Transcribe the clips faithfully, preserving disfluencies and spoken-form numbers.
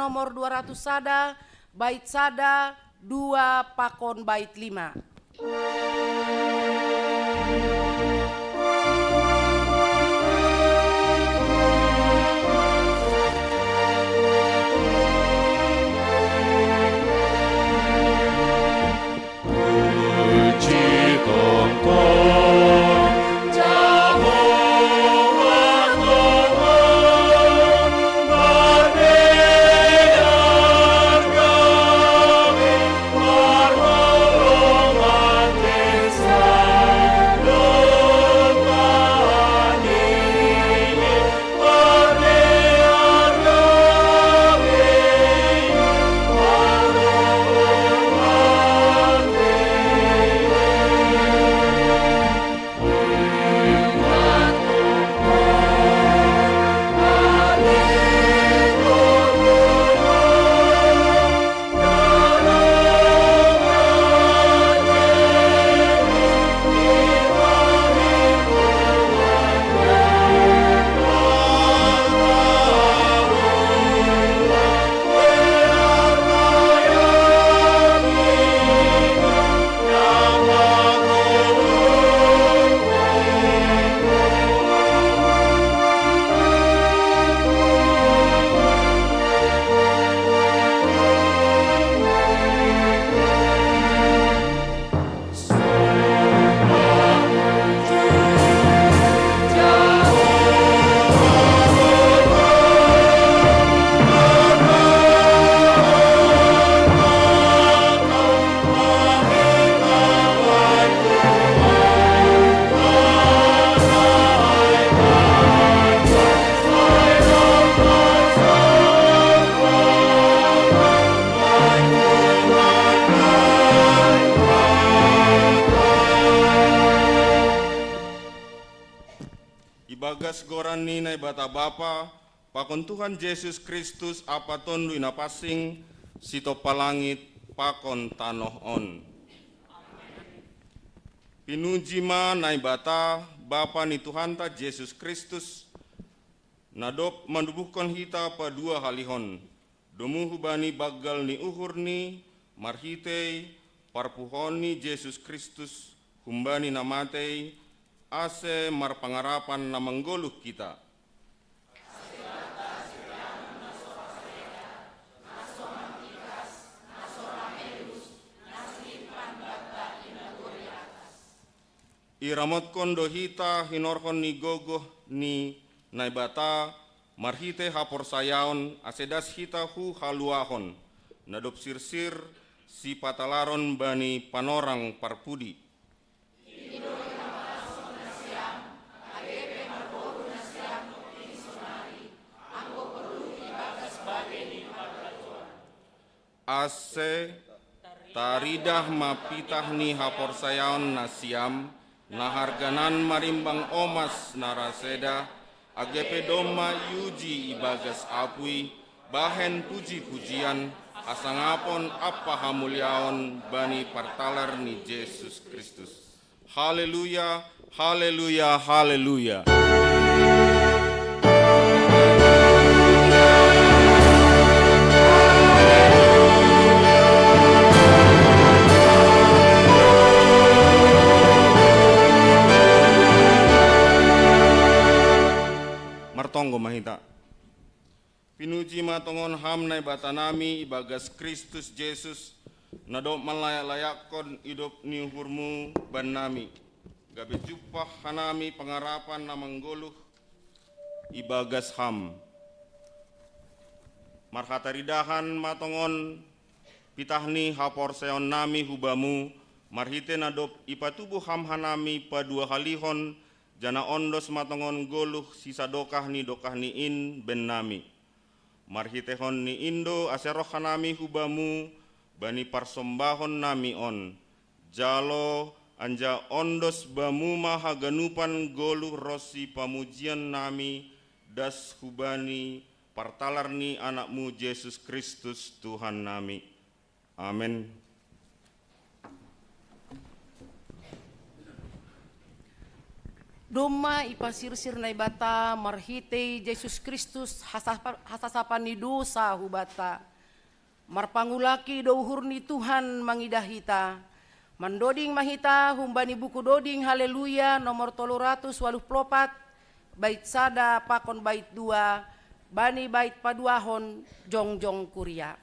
nomor dua ratus sada, bait sada, dua pakon bait lima. Ibagas goran ni Naibata Bapa, pakon Tuhan Jesus Kristus, Apa Tonduy Napansing, sitompa langit pakon tanoh on. Pinuji ma Naibata, Bapa ni Tuhanta Jesus Kristus, na dob manubuhkon hita paduahalihon, domu hubani banggal ni uhurni, marhitei parpuhoon ni Jesus Kristus humbani na matei, ase marpangarapan na manggoluh hita. Iramotkon do hita hinorhon ni gogoh ni Naibata marhitei haporsayaon, ase das hita hu haluahon, na dob sirsir sipatalaron bani panorang parpudi. Ase taridah ma pitah ni haporsayaon nasiam, na harganan marimbang omas na ra seda, age pe domma iuji ibagas apuy, bahen puji-pujian, hasangapon ampa hamuliaon bani partalar ni Jesus Kristus. Haleluya, haleluya, haleluya. Martonggo ma hita. Pinuji ma tongon Ham Naibatanami ibagas Kristus Jesus, na dob manlayak-layakkon idop ni uhurmu bannami, gabe jumpah hanami pangarapan na manggoluh ibagas Ham. Marhataridahan ma tongon pitah ni haporsayaonnami hu Bamu, marhitei na dob ipatubuh Ham hanami paduahalihon, janah ondos ma tongon goluh sisadokah ni dokahni in bennami. Marhiteihon ni in do ase roh hanami hu Bamu bani parsombahonnami on. Jalo anjaha ondos Bamu ma haganupan goluh ronsi pamujiannami, das hubani partalar ni Anakmu Jesus Kristus Tuhannami. Amen. Domma ipasirsir Naibata marhitei Jesus Kristus hasapa-, hasasapan ni dosa hubata. Marpangulaki do uhur ni Tuhan mangidah hita. Mandoding ma hita humbani buku doding Haleluya nomor tolu ratus waluh plopat, bait sada pakon bait dua, bani bait paduahon jongjong kuria.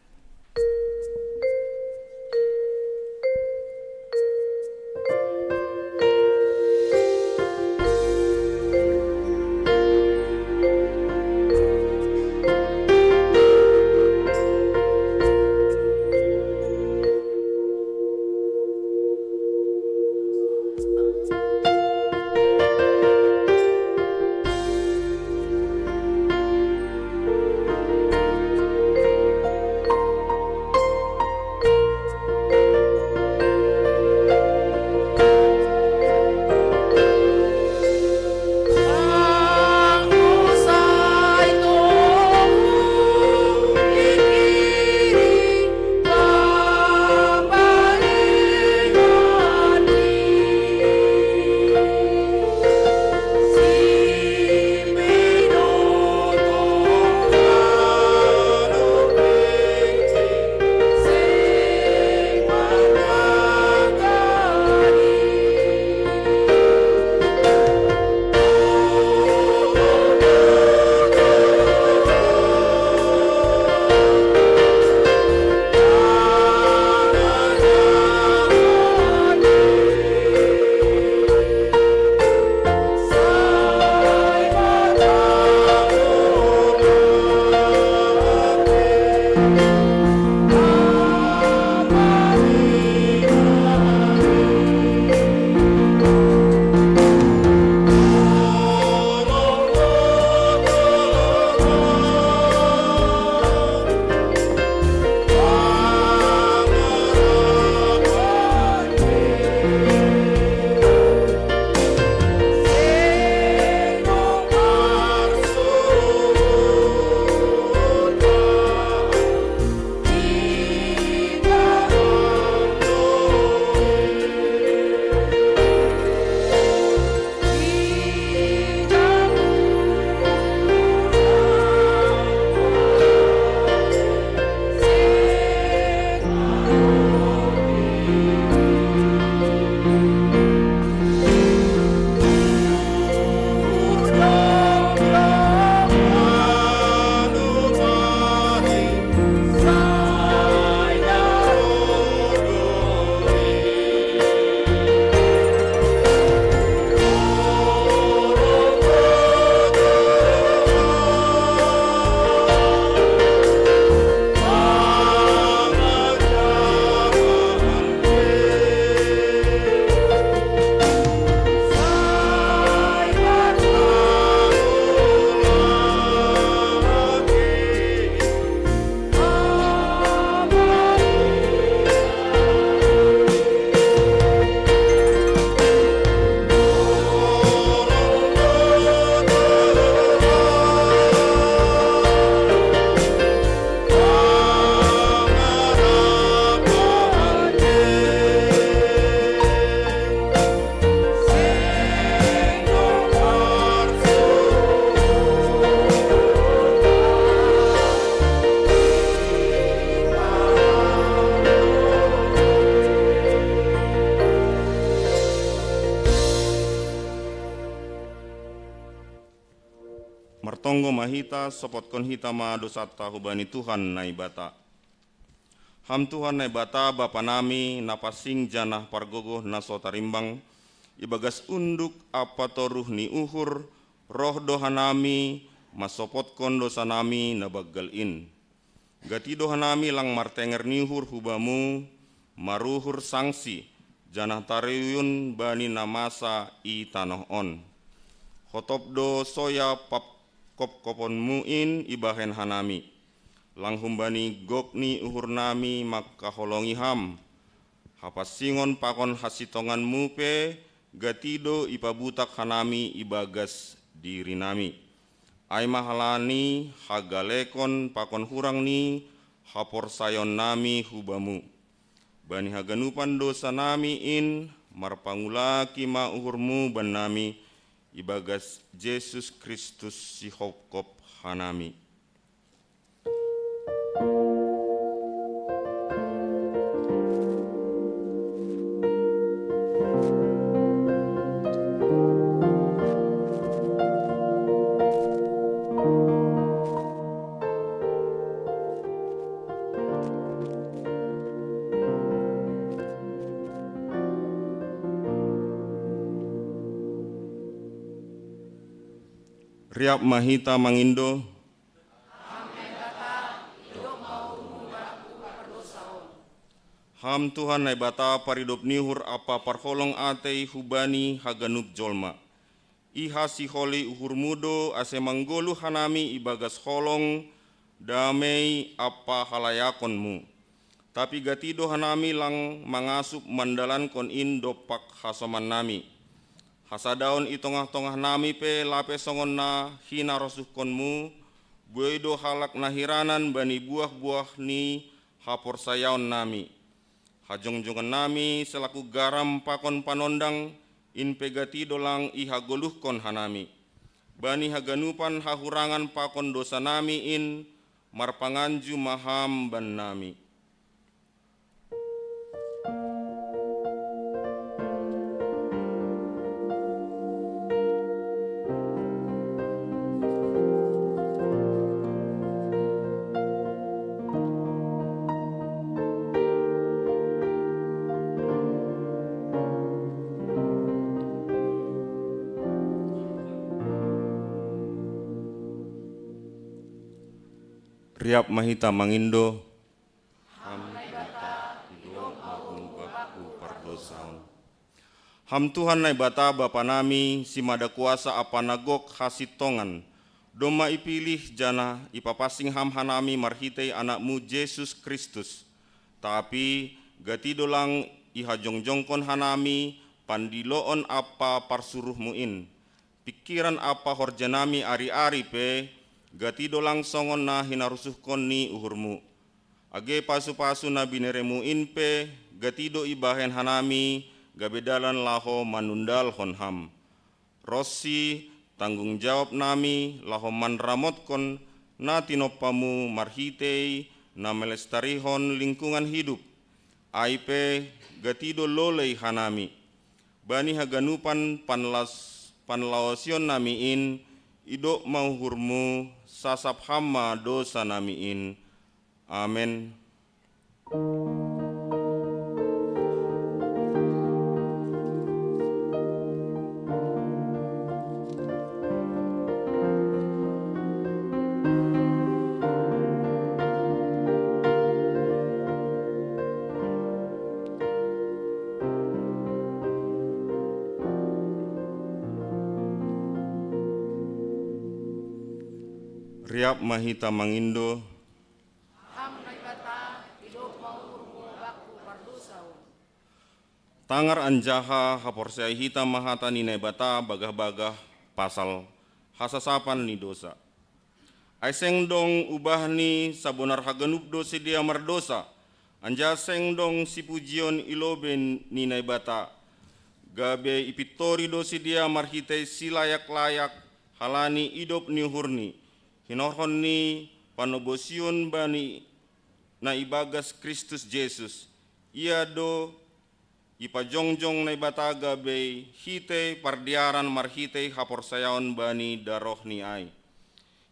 Martonggo ma hita, sopotkon hita ma dosanta hubani Tuhan Naibata. Ham Tuhan Naibata, Bapa nami, na pansing janah pargogoh na so tarimbang, ibagas unduk ampa toruh ni uhur, roh do hanami mansopotkon dosa nami na banggal in. Gati do hanami lang martenger ni uhur hu Bamu, maruhur sangsi, janah taruyun bani na masa i tanoh on. Hotop do soya pap-, kopkoponMu in ibahen hanami. Lang humbani gok ni uhur nami mangkaholongi Ham, hapansingon pakon hasintonganMu pe gati do ipabutak hanami ibagas diri nami. Ai ma halani hagalekon pakon hurang ni haporsayaon nami hu Bamu. Bani haganupan dosa nami in, marpangulaki ma uhurMu bannami, ibagas Jesus Kristus sihopkop hanami. Riap ma hita mangindo. Ham Tuhan Naibata, paridop ni uhur ampa parholong atei hubani haganup jolma. Ihasiholi uhurmu do ase manggoluh hanami ibagas holong, damei ampa halayakonmu. Tapi gati do hanami lang mangasup mandalankon in dompak hasomannami. Hasadaon i tongah-tongahnami pe lape songon na hinarosuhkonmu, buei do halak na hiranan bani buah-buah ni haporsayaonnami. Hajongjongannami selaku garam pakon panondang, in pe gati do lang ihagoluhkon hanami. Bani haganupan hahurangan pakon dosanami in marpanganju ma ham bannami. Riap ma hita mangindo. Ham Naibata, idop ma uhurmu bakku pardosa on. Ham Tuhan Naibata Bapanami, simada kuasa ampa na gok hasintongan, domma ipilih janah ipapansing ham hanami marhitei Anakmu Jesus Kristus. Tapi gati do lang ihajongjongkon hanami pandiloon ampa parsuruhmu in. Pingkiran ampa horjanami ari-ari pe gati do lang songon na hinarosuhkon ni uhurmu. Age pasu-pasu na bineremu in pe gati do ibahen hanami gabe dalan laho manundalhon ham. Ronsi tanggung jawabnami laho manramotkon na tinompamu marhitei na melestarihon lingkungan hidup. Ai pe gati do lolei hanami. Bani haganupan panlas-, panlaosionnami in, idop ma uhurmu, sasap ham ma dosanami in. Amen. Riap ma hita mangindo. Ham Naibata, idop ma uhurmu bakku pardosa on. Tangar anjaha haporseai hita ma hata ni Naibata bagah-bagah pasal hasasapan ni dosa. Ai seng dong ubahni, sabonar haganup do sidea mardosa, anjaha seng dong sipujion i lobei ni Naibata. Gabe ipintori do sidea marhitei silayak-layak halani idop ni uhurni, hinorhon ni panobosion bani na ibagas Kristus Jesus. Ia do ipajongjong Naibata gabe hitei pardearan marhitei haporsayaon bani darohNi ai.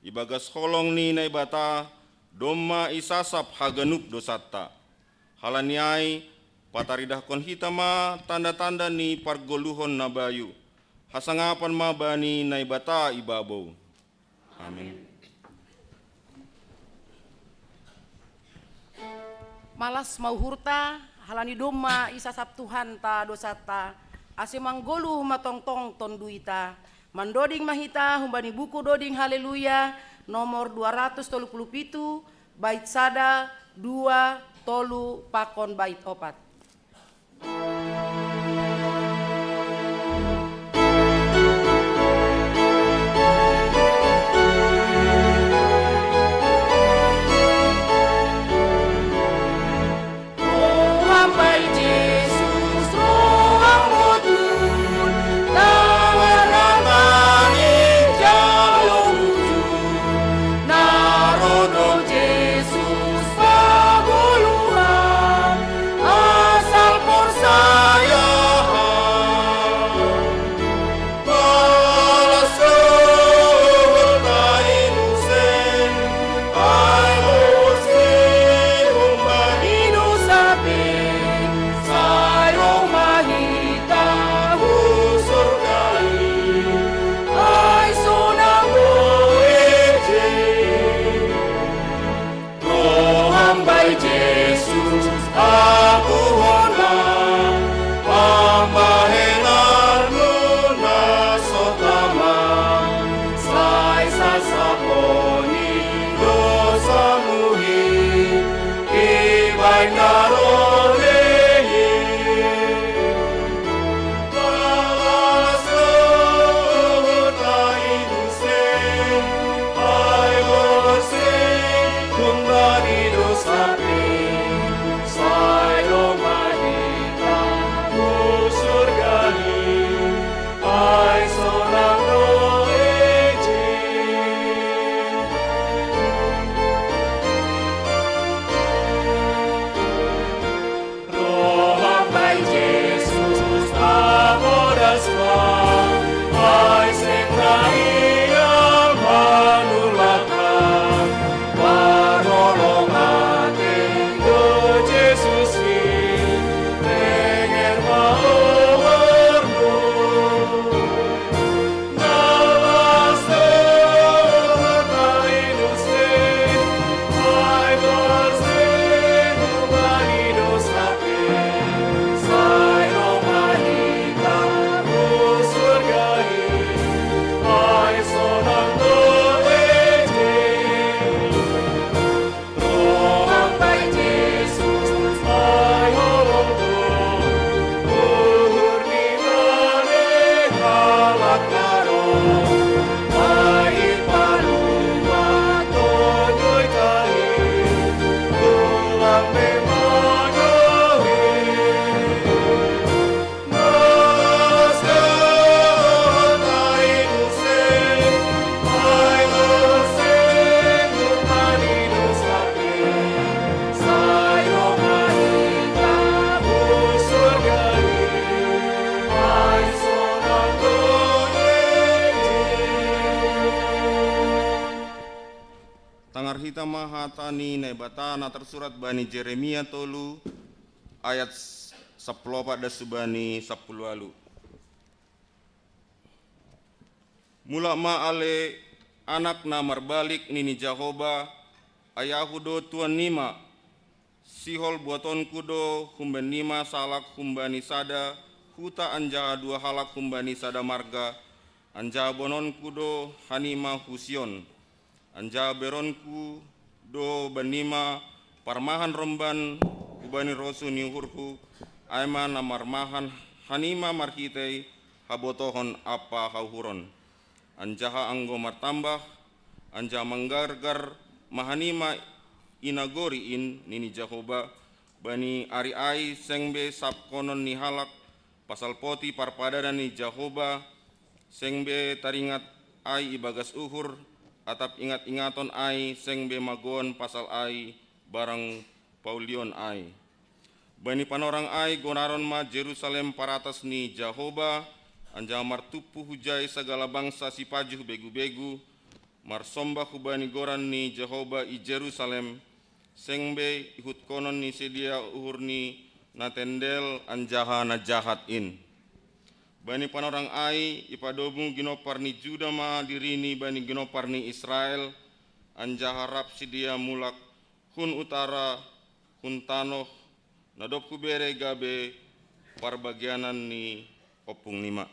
Ibagas holong ni Naibata domma isasap haganup dosanta. Halani ai, pataridahkon hita ma tanda-tanda ni pargoluhon na bayu. Hasangapan ma bani Naibata i babou. Amin. Malas ma uhurta, halani domma isasap Tuhanta dosanta, ase manggoluh ma tongtong tonduita. Mandoding ma hita humbani buku Doding Haleluya, nomor dua ratus tolu puluh pitu, bait sada, dua, tolu, pakon bait opat. Jesus, aku hona, pambahenanmu na so tama, sai sasaponi dosamu hi, ibai na roh lehi. Tangar hita ma hata ni Naibata na tarsurat bani Jeremia tolu ayat sapuluh opat das subani sapuluh walu. Mulak ma ale anak na marbalik nini Jahoba, ayahu do tuan nima, sihol buatonku do humbannima sahalak humbani sada huta anjaha dua halak humbani sada marga, anjaha boanonku do hanima hu Sion. Anjaha beronku do bannima parmahan romban hubani rosu ni uhurhu, ai ma na marmahan hanima marhitei habotohon ampa hauhuron. Anjaha anggo martambah, anjaha manggargar ma hanima i nagori in, nini Jahoba, bani ari ai seng be sapkonon ni halak pasal poti parpadanan ni Jahoba, seng be taringat ai ibagas uhur, atap ingat-ingaton ai seng be magoon pasal ai barang paulion ai. Bani panorang ai gonaron ma Jerusalem paratas ni Jahoba, anjaha martumpu hujai sagala bangsa sipajuh begu-begu, marsomba hubani goran ni Jahoba i Jerusalem, seng be ihutkonon ni sidea uhur ni na tendel anjaha na jahat in. Bani panorang ai ipadomu ginompar ni Juda ma dirini bani ginompar ni Israel, anjaha rap sidea mulak hun utara, hun tanoh na dob hubere gabe parbagianan ni ompung nima.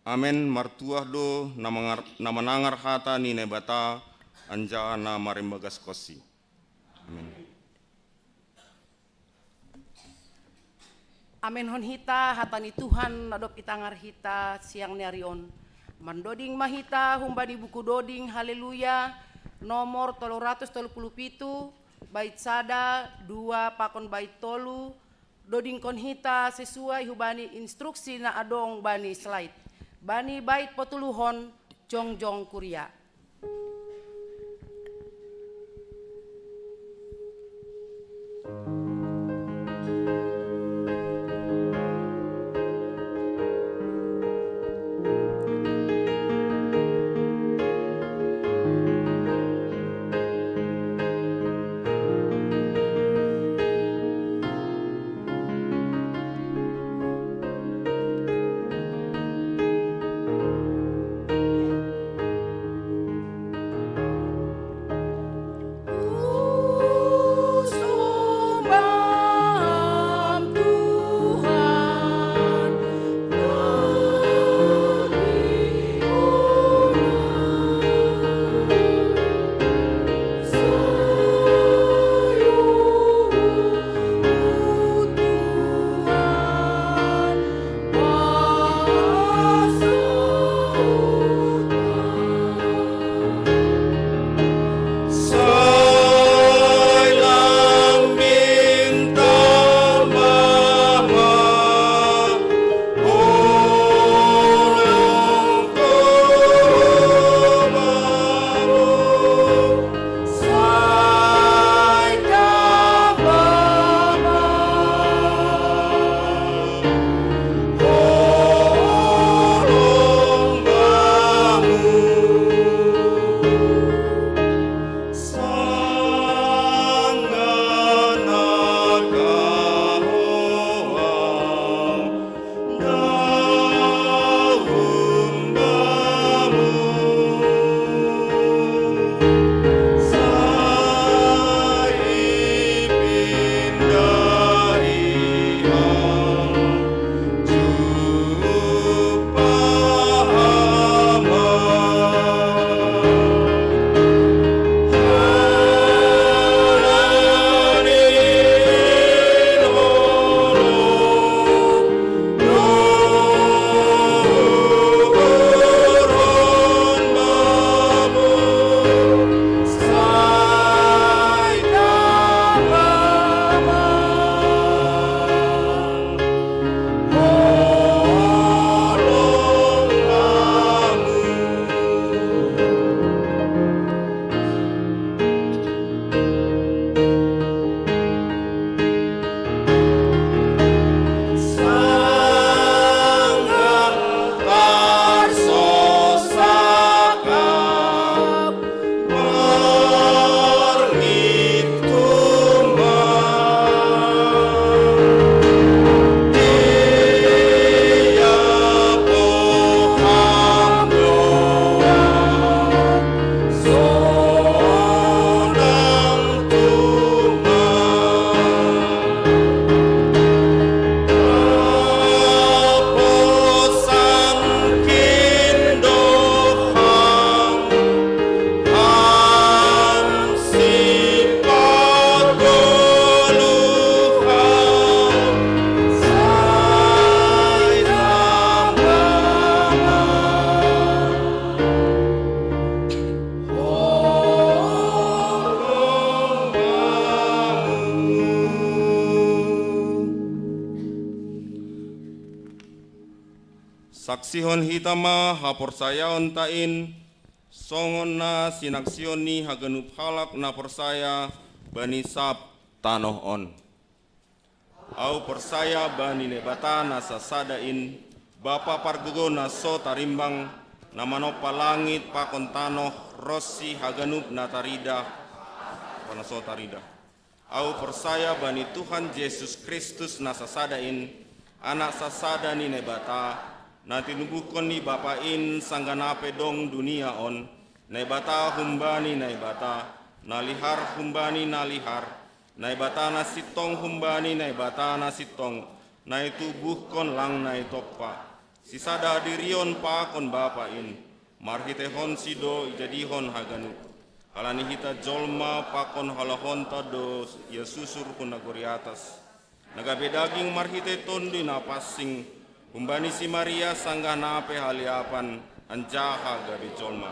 Amen. Martuah do na mangar-, na manangar hata ni Naibata anjaha na marimbagaskonsi. Amen. Amenhon hita hata ni Tuhan na dob itangar hita siang ni ari on. Mandoding ma hita humbani buku Doding Haleluya, nomor tolu ratus tolu puluh pitu, bait sada, dua pakon bait tolu. Dodingkon hita sesuai hubani instruksi na adong bani slide. Bani bait potuluhon, jongjong kuria. Saksihon hita ma haporsayaonta in, songon na sinaksihon ni haganup halak na porsaya bani sab tanoh on. Ahu porsaya bani Naibata na sasada in, Bapa pargogo na so tarimbang, na manompa langit pakon tanoh ronsi haganup na taridah, na so taridah. Ahu porsaya bani Tuhan Jesus Kristus na sasada in, Anak sasada ni Naibata, na tinubuhkon ni Bapa in sanggah na pe dong dunia on, Naibata humbani Naibata, na lihar humbani na lihar, Naibata na sintong humbani Naibata na sintong, na itubuhkon lang na itompa. Sisada hadirion pakon Bapa in, marhiteihonsi do ijadihon haganup. Halani hita jolma pakon holohonta do ia susur hu nagori atas, na gabe daging marhitei Tonduy Napansing, humbani si Maria sanggah na pe haliapan, anjaha gabe jolma.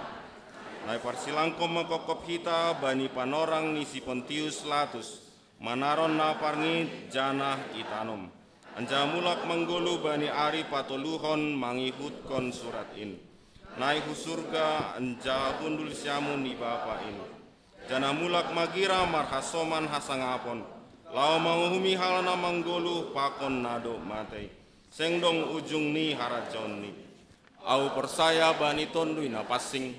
Na iparsilangkon mangkopkop hita bani panorang ni si Pontius Latus, manaron na parngit janah itanom. Anjaha mulak manggoluh bani ari patoluhon mangihutkon surat in. Naik hu surga anjaha hundul siamun ni Bapa in. Janah mulak magira marhasoman hasangapon, laho manguhumi halak na manggoluh pakon na dob matei. Seng dong ujung ni harajaonni. Ahu porsaya bani Tonduy Napansing,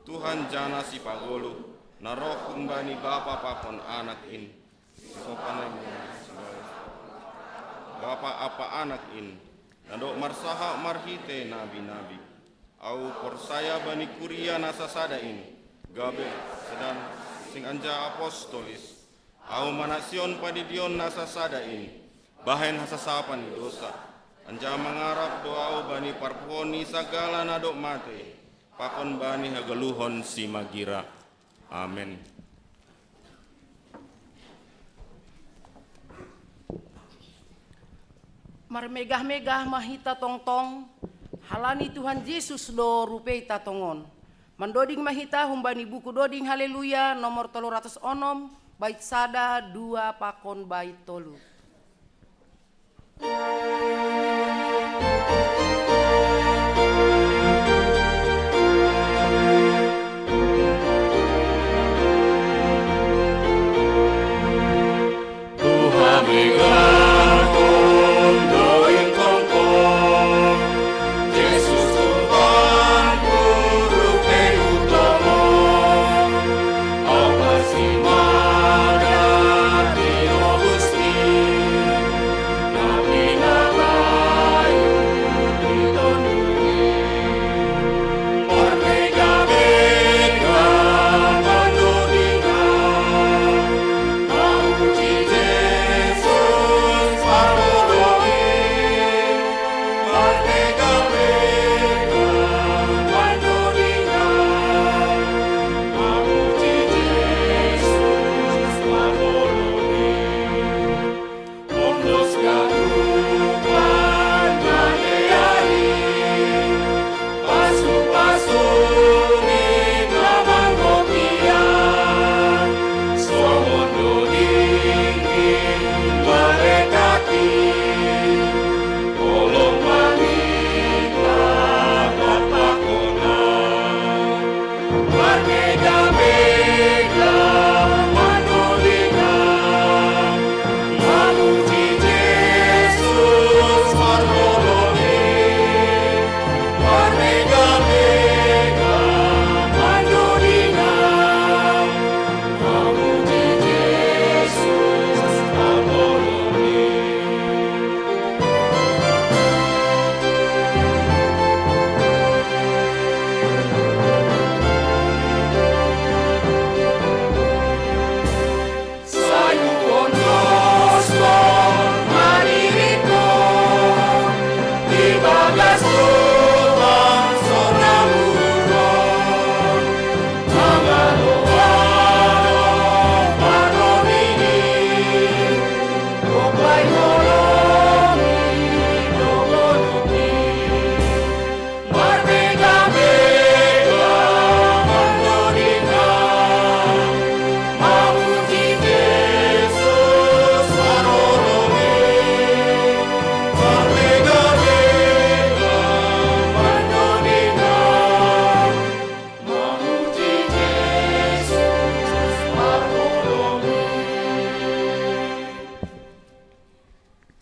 Tuhan janah Sipagoluh, na roh humbani Bapa pakon Anak in. Sopan Bapa ampa Anak in, na dob marsahat marhitei nabi-nabi. Ahu porsaya bani kuria na sasada in, gabe sada sing anjaha apostolis. Ahu manaksihon pandidion na sasada in, bahen hasasapan ni dousa. Anjaha mangarap do ahu bani parpuhoon ni sagala na dob matei, pakon bani hagoluhon simagira. Amen. Marmegah-megah ma hita tongtong, halani Tuhan Jesus do rupeita tongon. Mandoding ma hita humbani buku Doding Haleluya nomor tolu ratus onom, bait sada, dua pakon bait tolu.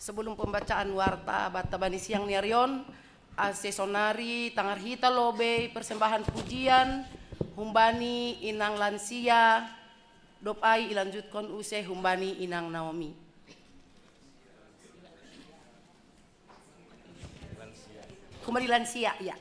Sebelum pembacaan warta bata bani siang ni ari on, ase sonari tangar hita lo be persembahan pujian humbani inang lansia, dopai ilanjutkon use humbani inang Naomi. Humbani lansia, ya.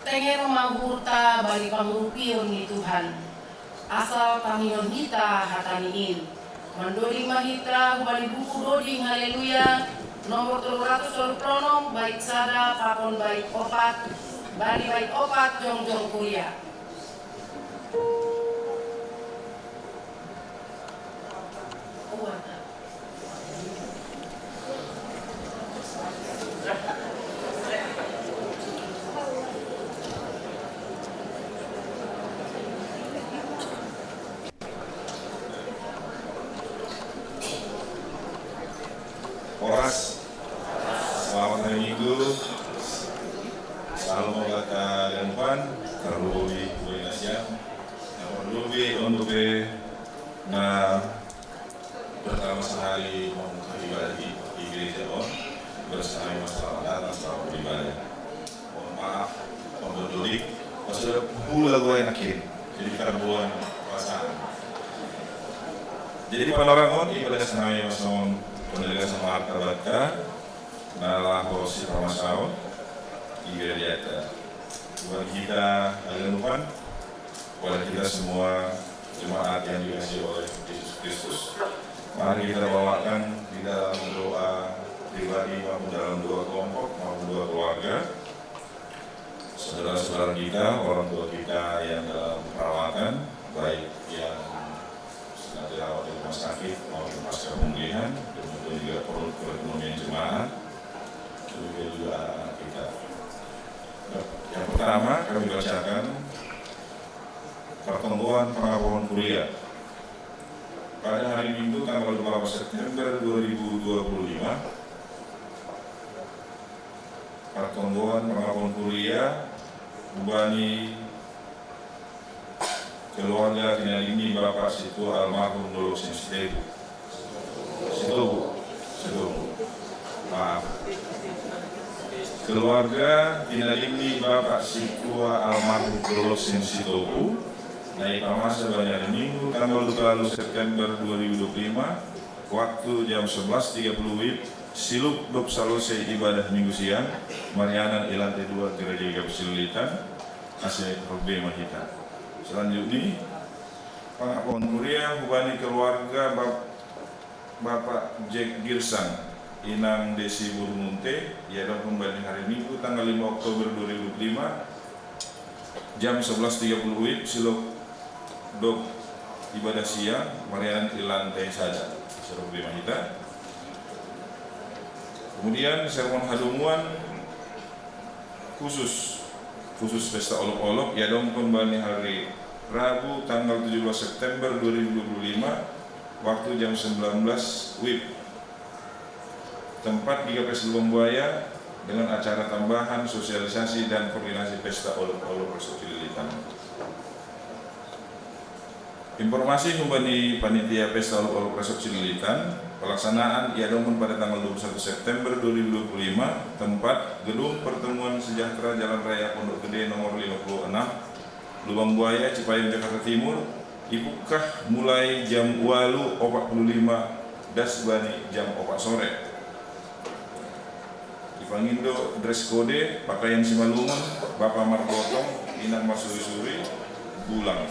Tenger ma uhurta bani pangurupion ni Tuhan. Asal tangihon hita hata ni in. Mandoding ma hita hubani buku Doding Haleluya, nomor tolu ratus tolu puluh onom, bait sada pakon bait opat, bani bait opat jongjong kuria. Horas. Selamat hari Minggu. Salam buat kalian pan, terlebih buat nasiam. Yang terlebih untuk na pertama sekali membuka ibadah di, di gereja on, bersama masalah datang selamat beribadah. Mohon maaf, pembentulik, pas sudah pula gue enakin. Jadi karena bulan puasa. Jadi panorangon ibadah senai masong pendelega sama harta batka, na laho si pamasaon, ibadah diata. Buat kita, haleluya, kepada kita semua jemaat yang dikasihi oleh Yesus Kristus, mari kita bawakan di dalam doa pribadi maupun dalam doa kelompok maupun doa keluarga. Saudara-saudara kita, orang tua kita yang dalam perawatan, baik yang sedang dirawat di rumah sakit maupun pasca pemulihan, demikian juga perut perekonomian jemaat, demikian juga anak-anak kita. Yang pertama, kami bacakan pertemuan pengakuan kuria. Pada hari Minggu tanggal dua puluh September dua ribu dua puluh lima, pertemuan pengakuan kuria hubani keluarga tinadingni Bapak Situa almarhum Dolok Sensitebu. Sitobu. Sitobu. Maaf. Keluarga tinadingni Bapak Situa almarhum Dolok Sensitobu, na ipamasa bani hari Minggu tanggal dua puluh September dua ribu dua puluh lima, waktu jam sebelas tiga puluh WIB, siluk dob salose ibadah Minggu siang, marianan i lantai dua Gereja G K P S Cililitan, ase roh be ma hita. Selanjutnya, pengakuan kuria hubani keluarga Bap-, Bapak Jack Girsang, Inang Desi Burmunte, ia dongkon bani hari Minggu tanggal lima Oktober dua ribu dua puluh lima, jam sebelas tiga puluh WIB, siluk dob ibadah siang, marianan i lantai sada. Seru terima kita. Kemudian sermon hadomuan khusus, khusus pesta olok-olok, ia dongkon bani hari Rabu tanggal tujuh belas September dua ribu dua puluh lima, waktu jam sembilan belas WIB. Tempat di G K P S Lubang Buaya dengan acara tambahan sosialisasi dan koordinasi pesta olok-olok Resort Cililitan. Informasi hubani panitia pesta olok-olok Resort Cililitan, pelaksanaan ia dongkon pada tanggal dua puluh satu September dua ribu dua puluh lima, tempat Gedung Pertemuan Sejahtera Jalan Raya Pondok Gede nomor lima puluh enam, Lubang Buaya, Cipayung, Jakarta Timur, ibuka mulai jam walu opat puluh lima das bani jam opat sore. Ipangindo dress code, pakaian simalungun, bapa margotong, inang marsuri-suri, bulang.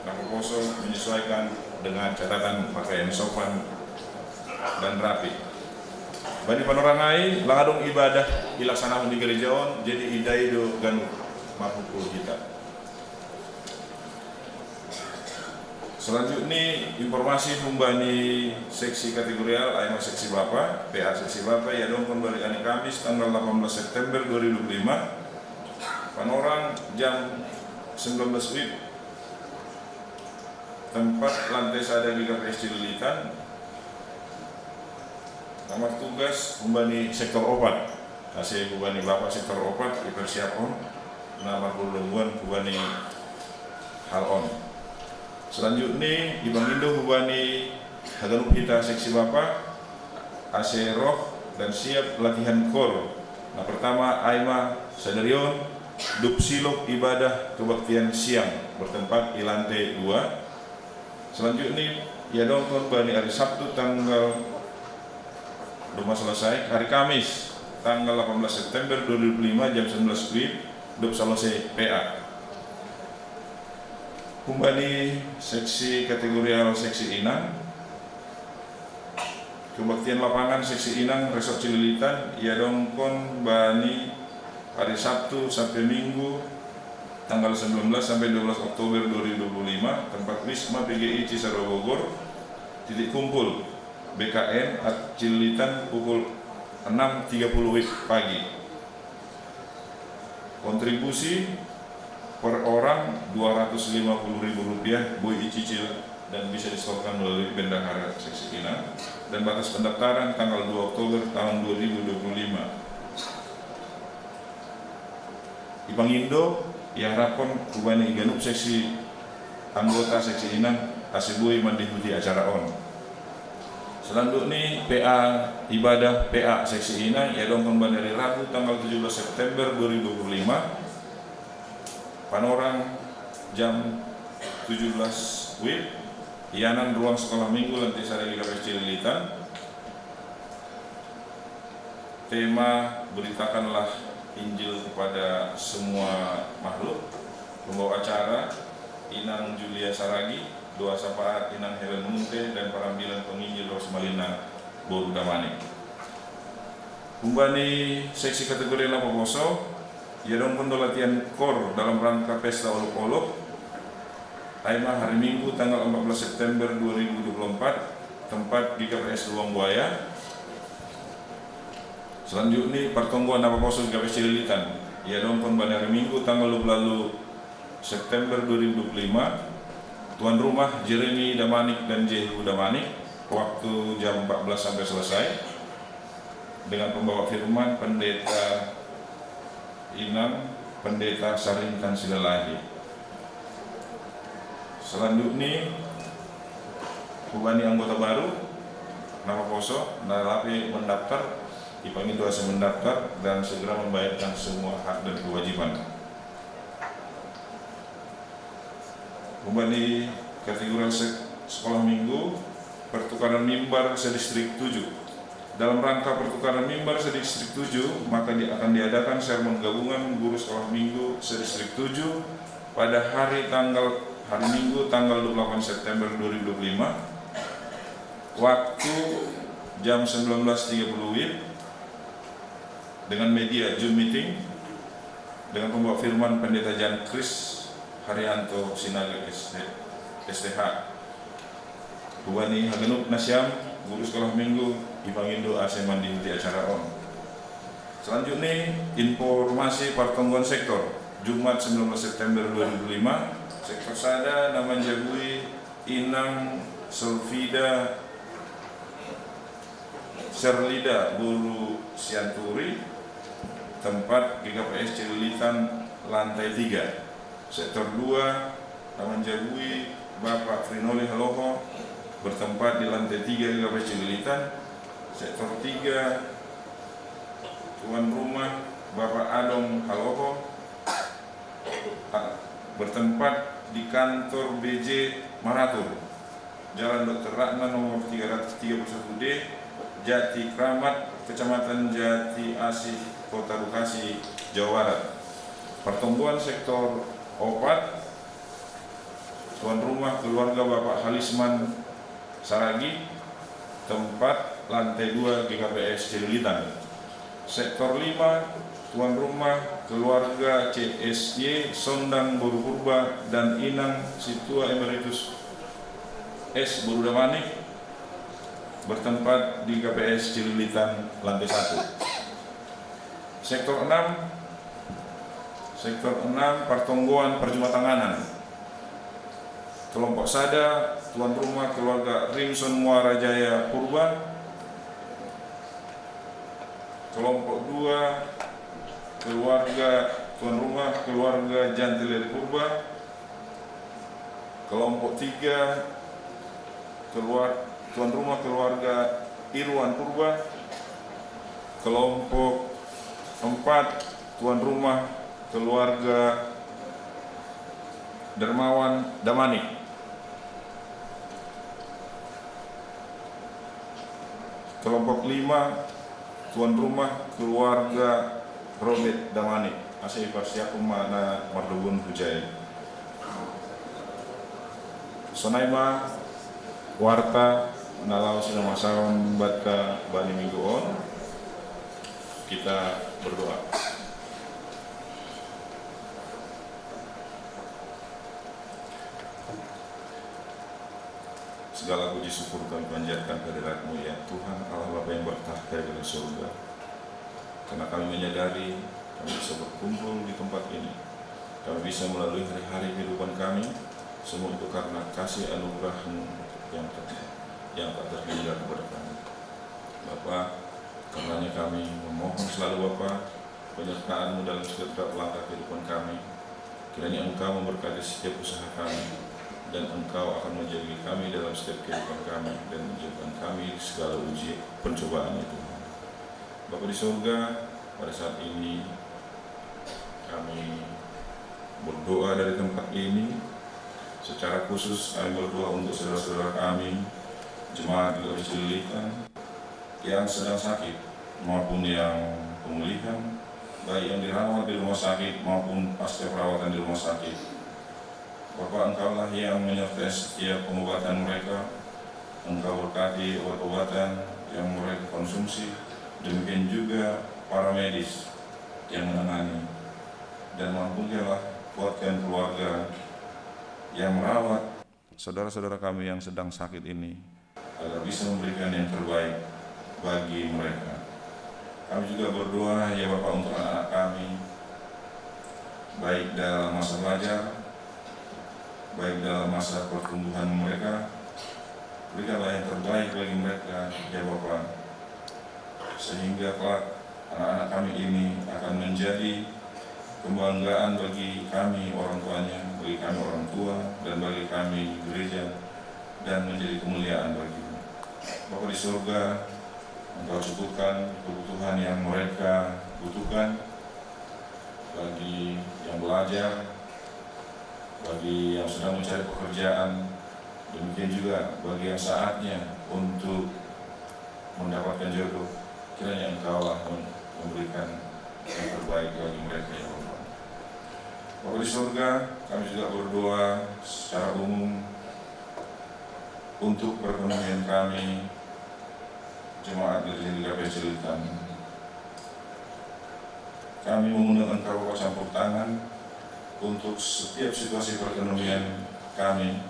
Napoposo menyesuaikan dengan catatan pakaian sopan dan rapi. Bani panorang ai, lang adong ibadah ilaksanahon di gereja on, jadi idai do ganup marhupul hita. Selanjutnya, informasi humbani seksi kategorial, ai ma seksi bapa, P A seksi bapa, ia dongkon bali ani Kamis tanggal delapan belas September dua ribu dua puluh lima, panorang jam sembilan belas WIB, tempat lantai sada G K P S Cililitan, na martugas humbani sektor opat. Ase humbani bapa sektor opat, ipersiapon, na margolongguan humbani hal on. Selanjutnya, ipangindo hubani haganup hita seksi bapa, ase roh dan siap latihan kor. Na pertama, ai ma sadarion, dob siluk ibadah kebaktian siang, bertempat i lantai dua. Selanjutnya, ia dongkon bani hari Sabtu tanggal, doma selesai, hari Kamis tanggal delapan belas September dua ribu dua puluh lima, jam sembilan belas WIB, dop salose P A. Kumbani seksi kategorial seksi inang, kebaktian lapangan seksi inang Resort Cililitan ia dongkon bani hari Sabtu sampai Minggu tanggal sembilan belas sampai dua belas Oktober dua ribu dua puluh lima, tempat Wisma P G I Cisarua Bogor, titik kumpul B K N at Cililitan pukul enam tiga puluh W I B pagi. Kontribusi per orang dua ratus lima puluh ribu rupiah, boi icicil dan bisa disetorkan melalui bendahara seksi inang, dan batas pendaftaran tanggal dua Oktober tahun dua ribu dua puluh lima. Ipangindo, iharapkon kumbani ganup seksi anggota seksi inang ase boi mandihuti acara on. Selanjutnya, P A, ibadah P A seksi inang ia dongkon bani hari Rabu tanggal tujuh belas September dua ribu dua puluh lima, panorang jam tujuh belas W I B, ianan ruang sekolah minggu lantai sada G K P S Cililitan. Tema, beritakanlah Injil kepada semua makhluk. Pembawa acara, Inang Julia Saragi, doa syafaat Inang Helen Munte, dan parambilan penginjil Rosmalina boru Damani. Kumbani seksi kategori napaposo, ia dongkon do latihan kor dalam rangka pesta olok-olok, ai ma hari Minggu tanggal empat belas September dua ribu dua puluh empat, tempat G K P S Lubang Buaya. Selanjutnya, partonggoan napaposo G K P S Cililitan ia dongkon bani hari Minggu tanggal dua puluh September dua ribu dua puluh lima. Tuan rumah Jeremy Damanik dan Jehu Damanik, waktu jam empat belas sampai selesai, dengan pembawa firman Pendeta Inang, Pendeta Sarintan Silalahi. Selanjutnya, kumbani anggota baru napaposo, na lape mendaftar, ipangindo ase mendaftar dan segera membayarkan semua hak dan kewajiban. Kumbani kategori sek-, sekolah minggu, pertukaran mimbar sedistrik tujuh. Dalam rangka pertukaran mimbar sedistrik tujuh, maka di-, akan diadakan sermon gabungan guru sekolah minggu sedistrik tujuh pada hari tanggal, hari Minggu tanggal dua puluh delapan September dua ribu dua puluh lima, waktu jam sembilan belas tiga puluh W I B, dengan media Zoom meeting, dengan pembawa firman Pendeta Jan Kris Haryanto Sinaga, S T, S T H. Kumbani haganup nasiam guru sekolah minggu, ipangindo ase mandihuti acara on. Selanjutnya, informasi partonggoan sektor. Jumat sembilan belas September dua ribu lima, sektor sada na manjagui Inang Solfida Serlida boru Sianturi, tempat G K P S Cililitan, lantai tiga. Sektor dua na manjagui Bapak Frinoli Haloho, bertempat di lantai tiga G K P S Cililitan. Sektor tiga, tuan rumah Bapak Adong Haloho, bertempat di kantor B J Maratur, Jalan Doktor Ratna nomor tiga ratus tiga puluh satu D, Jati Kramat, Kecamatan Jati Asih, Kota Bekasi, Jawa Barat. Partonggoan sektor opat, tuan rumah keluarga Bapak Halisman Saragi, tempat lantai dua G K P S Cililitan. Sektor lima, tuan rumah keluarga C S Y Sondang Boru Purba dan Inang Situa Emeritus S Boru Damanik, bertempat di G K P S Cililitan, lantai satu. Sektor enam, sektor enam, partonggoan perjumatanganan. Kelompok sada, tuan rumah keluarga Rimson Muara Jaya Purba. Kelompok dua, keluarga, tuan rumah keluarga Jantileri Purba. Kelompok tiga, keluar-, tuan rumah keluarga Irwan Purba. Kelompok empat, tuan rumah keluarga Dermawan Damanik. Kelompok lima, tuan rumah keluarga Robert Damanik. Ase iparsiapun ma na marlobun hujai. Sonai ma warta na laho sinamasaon banta bani minggu on. Kita berdoa. Segala puji syukur kami panjatkan kehadirat-Mu, ya Tuhan Allah Bapa yang bertakhta di dalam surga. Karena kami menyadari kami bisa berkumpul di tempat ini, kami bisa melalui hari-hari kehidupan kami, semua itu karena kasih anugerah-Mu yang tak, yang tak terhingga kepada kami. Bapa, karenanya kami memohon selalu Bapa, penyertaan-Mu dalam setiap langkah kehidupan kami. Kiranya Engkau memberkati setiap usaha kami, dan Engkau akan menjaga kami dalam setiap kehidupan kami, dan menjauhkan kami dari segala uji pencobaan itu. Bapa di surga, pada saat ini kami berdoa dari tempat ini. Secara khusus kami berdoa untuk saudara-saudara kami, jemaat di Gereja Cililitan, yang sedang sakit maupun yang pemulihan, baik yang dirawat di rumah sakit maupun pasca perawatan di rumah sakit. Bapa, Engkaulah yang menyertai setiap pengobatan mereka. Engkau berkati obat-obatan yang mereka konsumsi, demikian juga para medis yang menangani. Dan mampukanlah, kuatkan keluarga yang merawat saudara-saudara kami yang sedang sakit ini, agar bisa memberikan yang terbaik bagi mereka. Kami juga berdoa, ya Bapa, untuk anak-anak kami, baik dalam masa belajar, baik dalam masa pertumbuhan mereka. Berikanlah yang terbaik bagi mereka, ya Bapa, sehingga kelak anak-anak kami ini akan menjadi kebanggaan bagi kami orang tuanya, bagi kami orang tua, dan bagi kami gereja, dan menjadi kemuliaan bagi-Mu. Bapa di surga, Engkau cukupkan kebutuhan yang mereka butuhkan, bagi yang belajar, bagi yang sedang mencari pekerjaan, demikian juga bagi yang saatnya untuk mendapatkan jodoh. Kiranya Engkaulah mem-, memberikan yang terbaik bagi mereka, ya Allah. Bapa di surga, kami juga berdoa secara umum untuk perekonomian kami, jemaat Gereja G K P Cililitan. Kami mengundang Engkau, Bapa, campur tangan untuk setiap situasi perekonomian kami.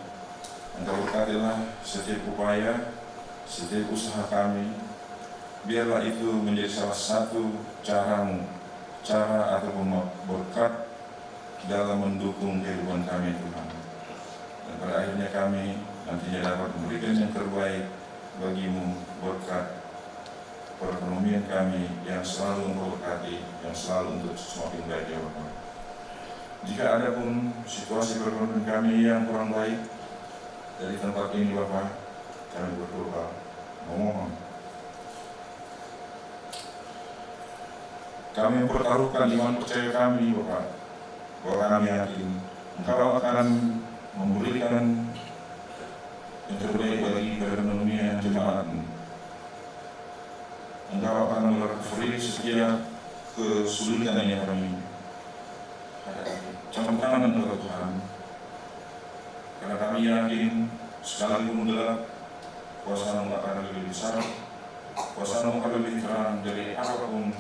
Engkau berkatilah setiap upaya, setiap usaha kami. Biarlah itu menjadi salah satu cara-Mu, cara ataupun berkat dalam mendukung kehidupan kami, Tuhan. Dan pada akhirnya kami nantinya dapat memberikan yang terbaik bagi-Mu berkat perekonomian kami yang selalu Engkau berkati, yang selalu untuk semakin baik, ya Bapa. Jika ada pun situasi perekonomian kami yang kurang baik, dari tempat ini, Bapa, kami berdoa, memohon. Kami mempertaruhkan iman percaya kami, Bapa, bahwa kami yakin Engkau akan memberikan yang terbaik bagi perekonomian jemaat-Mu. Engkau akan merecovery setiap kesulitan yang kami hadapi. Campur tangan Engkau, Tuhan. Karena kami yakin, sekalipun gelap, kuasa-Mu akan lebih besar, kuasa-Mu akan lebih terang dari apapun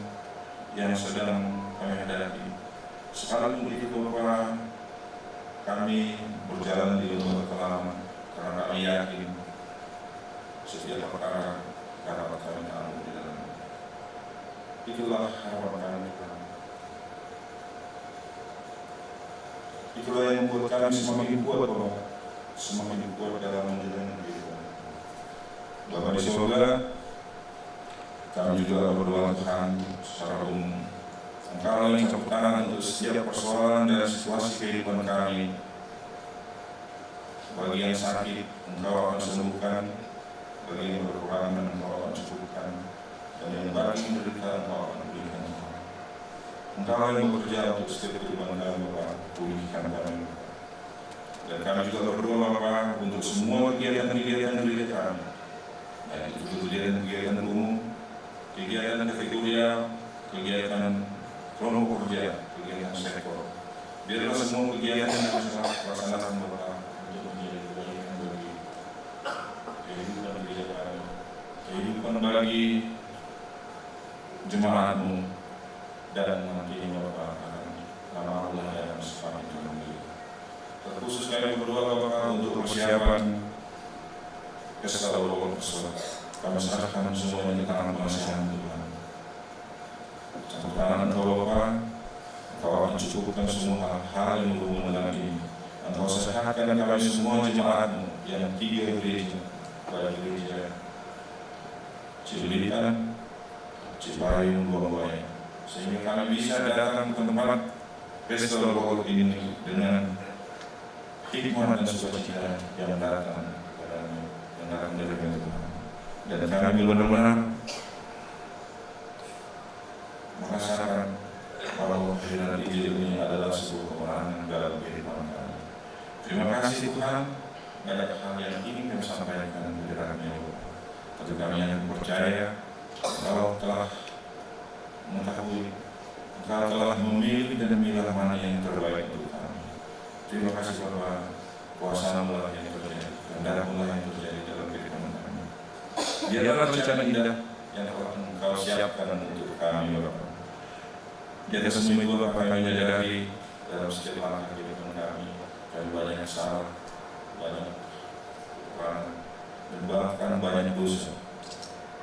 yang sedang kami hadapi. Sekalipun itu, Bapa, kami berjalan di lembah kekelaman, karena kami yakin setiap perkara dapat kami taruh di dalam. Itulah harapan kami, Tuhan. Itulah yang membuat kami semakin kuat, Bapa. Semakin kuat dalam menjalani kehidupan. Bapa di surga, kami juga berdoa, Tuhan, secara umum. Engkau yang campur tangan untuk setiap persoalan dan situasi kehidupan kami. Bagi yang sakit, Engkau akan sembuhkan. Bagi yang berkekurangan, Engkau akan cukupkan. Dan yang bagi menderita, Engkau akan pulihkan, Tuhan. Engkau yang bekerja untuk setiap kehidupan kami, Bapa. Pulihkan kami, Bapa. Dan kami juga berdoa, Bapa, untuk semua kegiatan-kegiatan gereja kami. Baik itu kegiatan-kegiatan umum, kegiatan kategorial, kegiatan kelompok kerja, Sektor. Biarlah semua kegiatan yang telah laksanakan Bapak untuk menjadi kebaikan bagi kehidupan gereja kami, kehidupan bagi jemaatmu, dan nantinya Bapak akan lama Allah dan semakin terlebih. Terkhusus kami berdoa Bapak untuk persiapan pesta ulang tahun. Kami serahkan semuanya ke tangan pengasih Tuhan. Campur tangan Engkau Bapa, Engkau akan cukupkan semua hal-hal yang berhubungan dengan ini. Engkau sehatkan kami semua jemaatmu yang tiga gereja, baik gereja Cililitan, Cipayung, Bogor, sehingga kami bisa datang ke tempat festival ini dengan hikmat dan sukacita yang datang kepada kami, yang datang dari Tuhan. Dan kami benar-benar merasakan bahwa kehadiran Injil ini adalah sebuah kemenangan dalam kehidupan kami. Terima kasih Tuhan, banyak hal yang ingin kami sampaikan di hadapan-Mu. Tapi kami yang percaya, Engkau telah mengetahui, Engkau telah memilih dan memilah mana yang terbaik untuk kami. Terima kasih Bapa, kuasa-Mu lah yang terjadi, kehendak-Mu lah yang terjadi dalam kehidupan kami. Biarlah rencana indah yang telah Engkau siapkan untuk kami, Bapa. Di atas semua itu, Bapa, kami menyadari dalam setiap langkah kehidupan kami, kami banyak salah, banyak kekurangan, dan bahkan banyak dosa,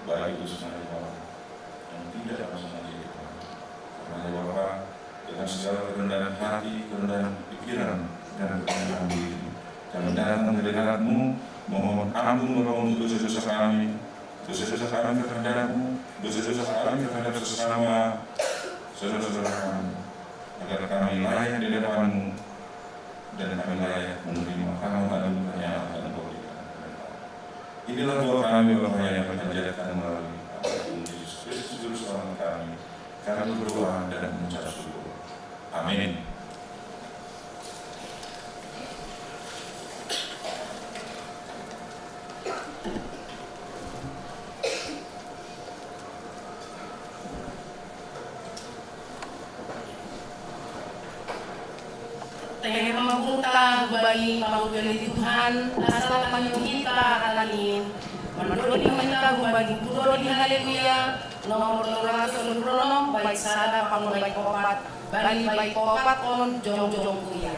baik itu sengaja maupun yang tidak kami sengaja, Tuhan. Karena Bapa, dengan segala kerendahan hati, kerendahan pikiran, dan kerendahan diri, kami datang ke hadapan-Mu, mohon ampun Bapa untuk dosa-dosa kami, dosa-dosa kami terhadap-Mu, dosa-dosa kami terhadap sesama saudara-saudara kami, agar kami layak di hadapan-Mu dan kami layak menerima karena anugerah yang akan Engkau berikan kepada kami. Inilah doa kami, Bapa, yang kami panjatkan melalui Anak Yesus Kristus, Juru Selamat kami. Kami berdoa dan mengucap syukur. Amin. Tehe mabungta hubani pangugani Tuhan, asal panyuhita hatanin. Mandoni menta hubani pudoni haleluya, nomor tolong ratus onom, bait sada pangulai kopat, bani bait kopat on jongjong kuya.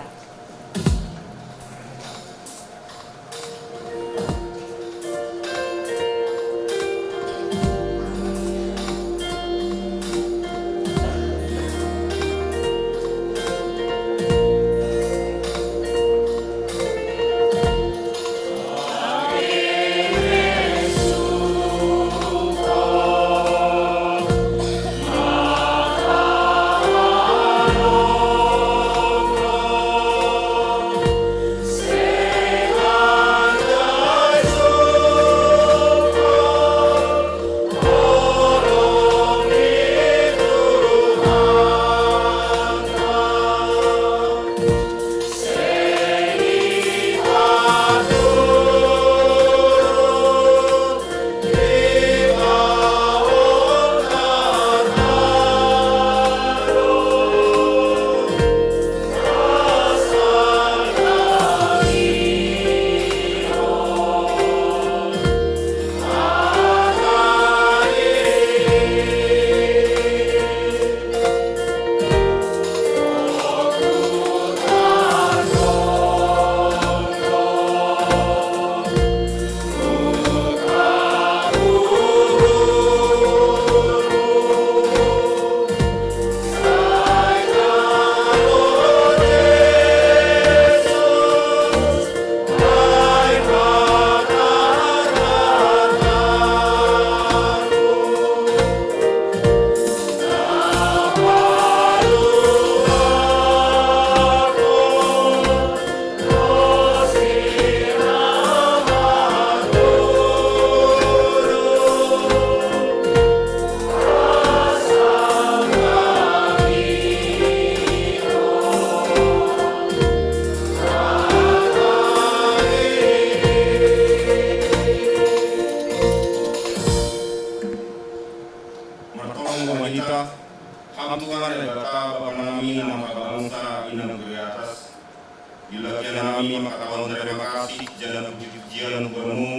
Ilaki hanami mangkatahon tarima kasih, janah puji-pujian hu Bamu.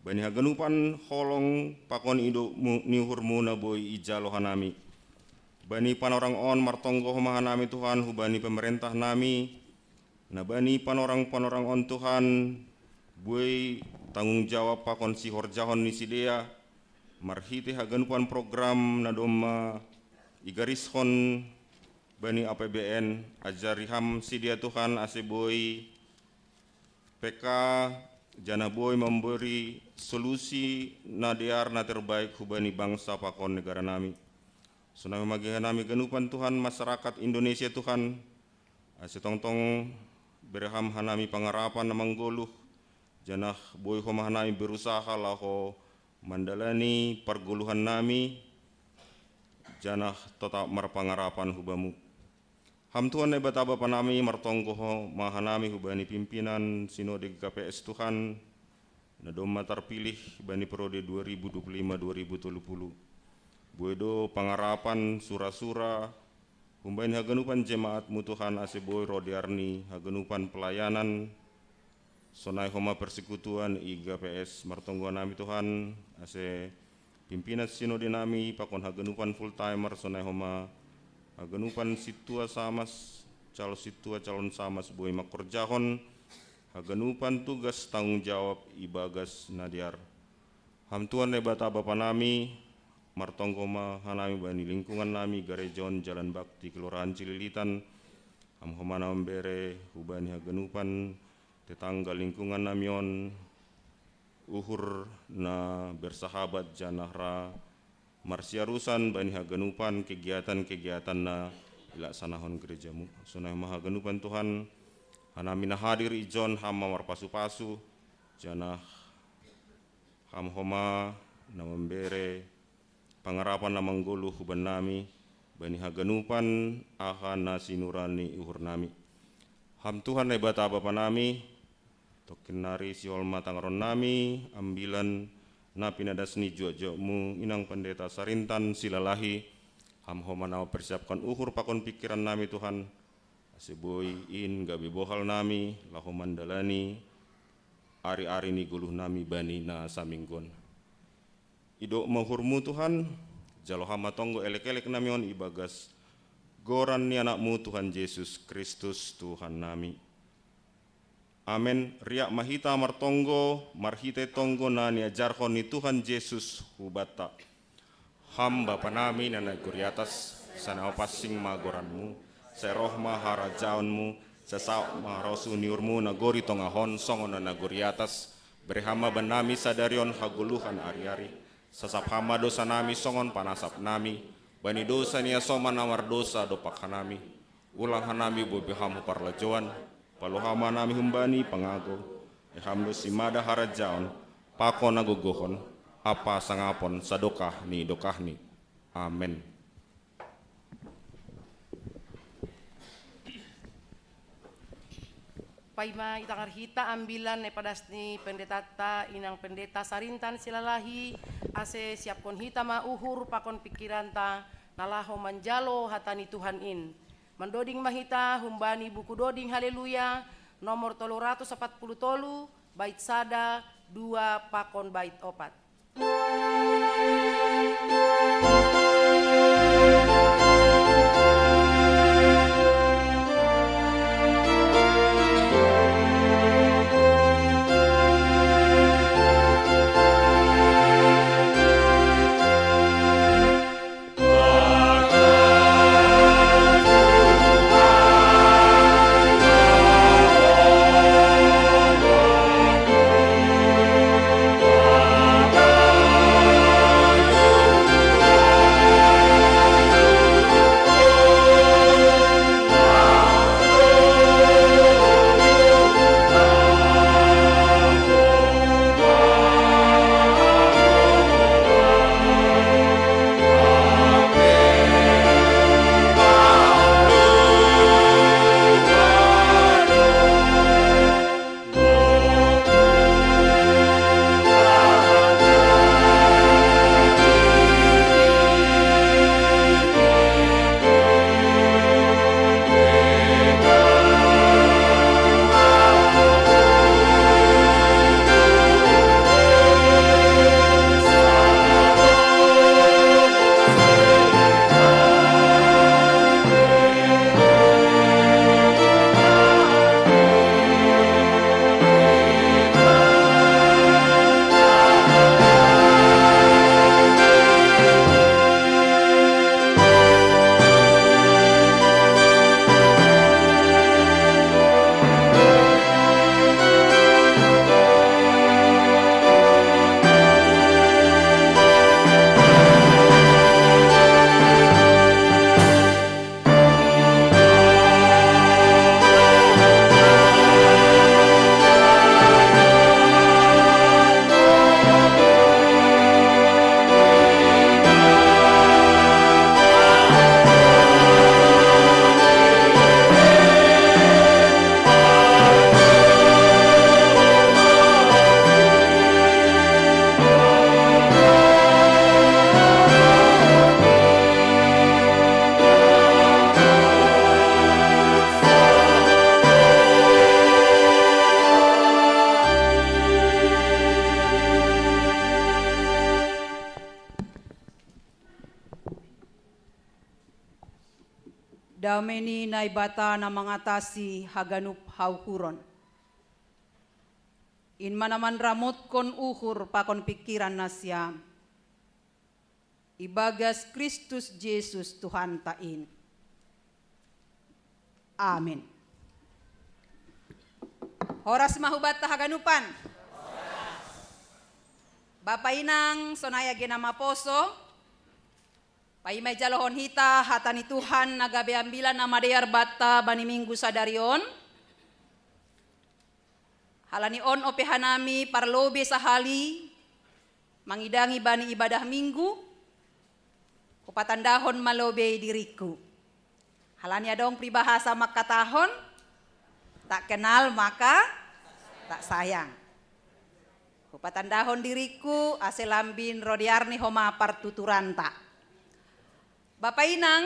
Bani haganupan holong pakon ido ni uhurMu na boi ijalo hanami. Bani panorang on martonggo homa hanami Tuhan hubani pamarentah nami, na bani panorang-panorang on Tuhan, boi tanggung jawab pakon sihorjahon ni sidea, marhitei haganupan program na domma igarishon bani A P B N, ajari Ham sidea Tuhan ase boi peka janah boi mambori solusi na dear na terbaik hubani bangsa pakon negara nami. Sonai homa ge hanami ganupan Tuhan masyarakat Indonesia Tuhan, ase tongtong bere Ham hanami pangarapan na manggoluh, janah boi homa hanami berusaha laho mandalani pargoluhan nami, janah totap marpangarapan hu Bamu. Ham Tuhan Naibata Bapa nami, martonggo homa hanami hubani pimpinan Sinode G K P S Tuhan, na domma tarpilih bani periode dua ribu dua puluh lima dua ribu tolu puluh. Boi do pangarapan sura-sura humbani haganupan jemaat-Mu Tuhan ase boi roh dear ni haganupan pelayanan, sonai homa persekutuan i G K P S, martonggo hanami Tuhan, ase pimpinan sinode nami pakon haganupan full timer sonai homa haganupan sintua samas, calon sintua calon samas boi mangkorjahon haganupan tugas tanggung jawab ibagas na dear. Ham Tuhan Naibata Bapa nami, martonggo ma hanami bani lingkungan nami gareja on Jalan Bakti Kelurahan Cililitan, Ham homa na mambere hubani haganupan tetangga lingkungan nami on uhur na bersahabat janah ra marsiarusan bani haganupan kegiatan-kegiatan na ilaksanahon gareja-Mu. Sonai ma haganupan Tuhan, hanami na hadir ijon Ham ma marpasu-pasu, janah Ham homa na mambere pangarapan na manggoluh hubannami, bani haganupan aha na sinura ni uhurnami. Ham Tuhan Naibata Bapa nami, tongkin nari sihol ma tangaron nami ambilan na pinadas ni juak-juak-Mu inang pendeta Sarintan Silalahi, Ham homa na mampersiapkan uhur pakon pingkiran nami Tuhan, ase boi in gabe bohal nami laho mandalani ari-ari ni goluh nami bani na saminggu on. Idop ma uhur-Mu Tuhan, jalo Ham ma tonggo elek-elek nami on ibagas goran ni Anak-Mu Tuhan Jesus Kristus Tuhan nami. Amen. Riak ma hita martonggo marhitei tonggo na niajarhon ni Tuhan Jesus hubanta. Ham Bapa nami na nagori atas, sai na mapansing ma goran-Mu, sai roh ma harajaon-Mu, sai saut ma harosuh ni uhur-Mu nagori tongah on songon na nagori atas. Bere Ham ma bannami sadari on hagoluhan ari-ari. Sasap Ham ma dosa nami songon panasap nami bani dosa ni hasoman na mardosa dompak hanami. Ulang hanami boi-boi Ham hu parlajouan, paluah Ham ma hanami humbani pangagou. Ai Ham do simada harajaon, pakon hagogohon, ampa hasangapon sadokah ni dokahni. Amen. Paima itangar hita ambilan na ipadas ni pendetanta, inang pendeta Sarintan Silalahi, ase siapkon hita ma uhur pakon pingkiranta na laho manjalo hata ni Tuhan in. Mandoding ma hita humbani buku Doding Haleluya, nomor tolu ratus opat puluh tolu, bait sada, dua pakon bait opat. Dame ni Naibata na mangatasi haganup hauhuron, in ma na manramotkon uhur pakon pingkiran nasiam ibagas Kristus Jesus Tuhanta in. Amin. Horas ma hubanta haganupan. Bapa inang, sonai age na maposo, paima ijalohon hita hata ni Tuhan na gabe ambilan na madear banta bani minggu sadari on. Halani on ope hanami parlobei sahali mangidangi bani ibadah minggu, hupatandahon ma lobei diringku. Halani adong pribahasa mangkatahon, tak kenal maka tak sayang. Hupatandahon diringku ase lambin ro dear ni homa partuturanta. Bapa inang,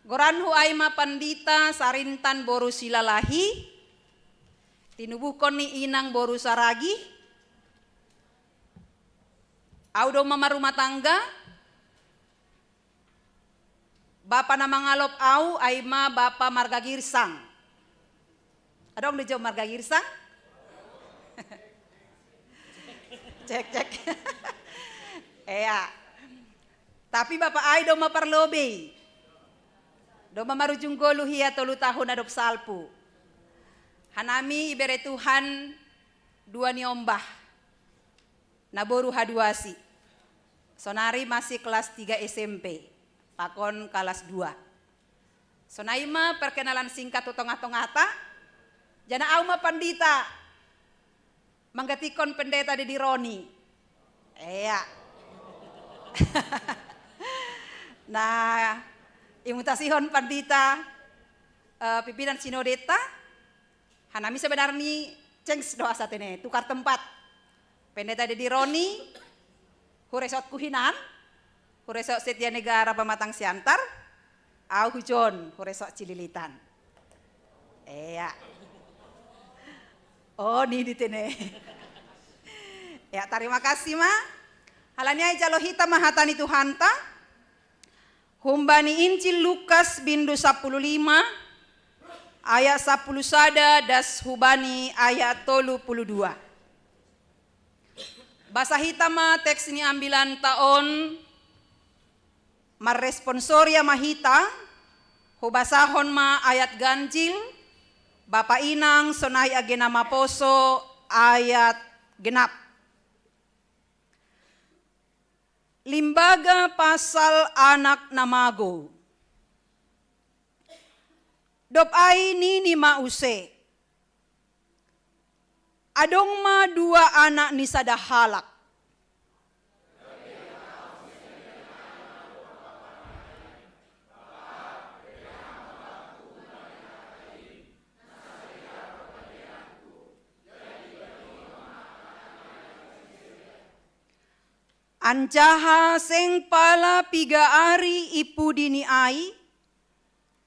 goranhu ai ma Pandita Sarintan boru Silalahi, tinubuhkon ni inang boru Saragi. Au do ma marumah tangga. Bapa na mangalop au ai ma bapa marga Girsang. Adong do jo marga Girsang? Cek, cek. Ea. Tapi bapa ai do ma parlobei. Do ma marujung goluh ia tolu tahun adop salpu. Hanami ibere Tuhan dua ni ombah. Na boru haduasi. Sonari masih kelas tiga S M P, pakon kelas dua. Sonai ma perkenalan singkat tu tongah-tongahta. Janah au ma Pandita manggatikkon Pendeta Dedi Roni. Ea. Nah, imutasihon Pandita, eh, pimpinan sinodeta. Hanami sebenarni change do asa tene, tukar tempat. Pendeta Dedi Roni, huresotku hinan, huresot Setia Negara Pematang Siantar, au hujon, huresot Cililitan. Ea. Oh, ni di tene. Ea, tarima kasih ma. Halani ai jalo hita ma hata ni Tuhanta. Humbani Injil Lukas bindu sapuluh lima, ayat sapuluh sada das hubani ayat tolu puluh dua. Basa hita ma teks ni ambilanta on, marresponsoria ma hita, hubasahon ma ayat ganjil, Bapa inang sonai age na maposo ayat genap. Limbaga pasal anak na magou. Dob ai nini ma use, adong ma dua anak ni sada halak. Anjaha seng pala piga ari i pudi ni ai,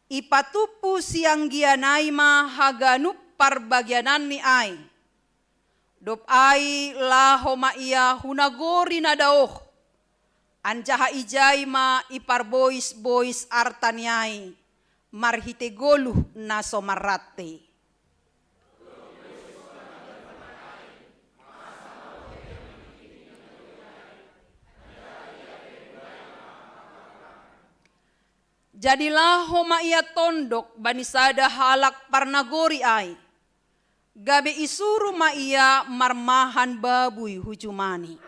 ipatumpu sianggian ai ma haganup parbagiananni ai. Dob ai laho ma ia hu nagori na daoh, anjaha ijai ma iparbois-bois artani ai marhitei goluh na so marrante. Jadi laho ma ia tondok bani sada halak parnagori ai, gabe isuru ma ia marmahan babui hu jumani.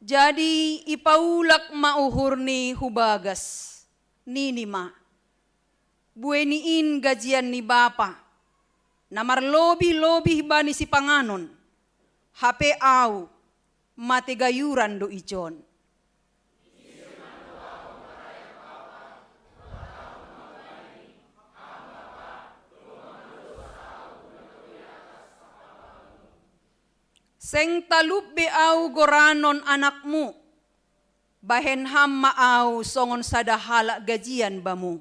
Jadi ipaulak ma uhurni hu bagas, nini ma, buei ni in gajian ni bapa, na marlobih-lobih bani sipanganon, hape au, mate gayuran do ijon. Seng talup be au goranon anakmu, bahen ham ma au songon sada halak gajian bamu.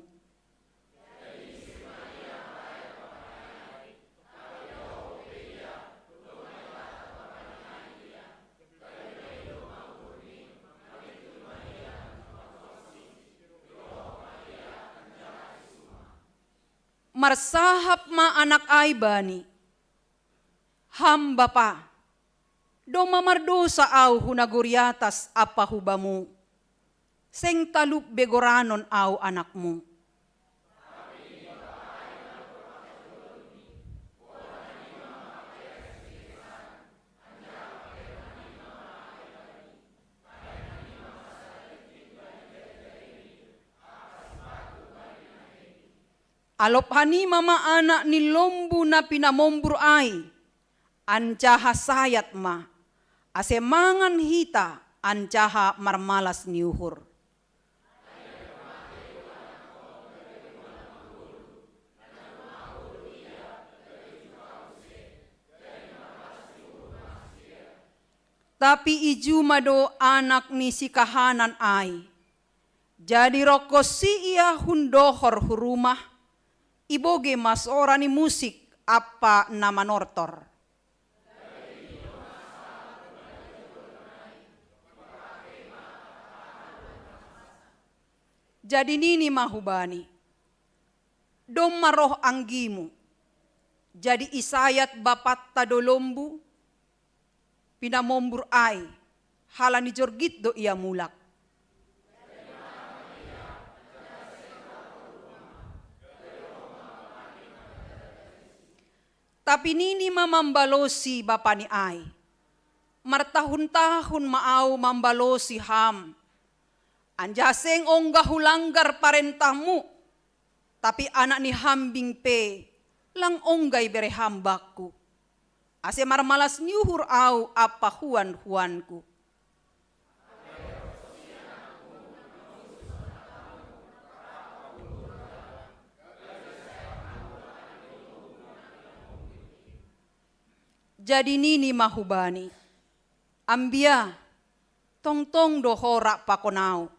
Marsahap ma anak ai bani, "Ham bapa, domma mardosa au hu nagori atas ampa hu bamu. Seng talup be goranon au anakmu." Alop hanima ma anak ni lombu na pinamombur ai, anjaha sayat ma, ase mangan hita anjaha marmalas ni uhur. Tapi ijuma do anak ni si Kahanan ai. Jadi rongkon si ia hun dohor hu rumah, ibogei ma sora ni musik ampa na manortor. Jadi nini ma hubani, "Domma roh anggimu." Jadi isayat bapanta do lombu, pinamombur ai, halani jorgit do ia mulak. Tapi nini ma mambalosi bapani ai, "Martahun-tahun ma au mambalosi ham, anjaha seng ongga hulanggar parentahmu. Tapi anak ni hambing pe lang ongga ibere ham bakku, ase marmalas ni uhur au ampa huan-huanku." Jadi nini ma hubani, "Ambia, tongtong do ho rap pakon au,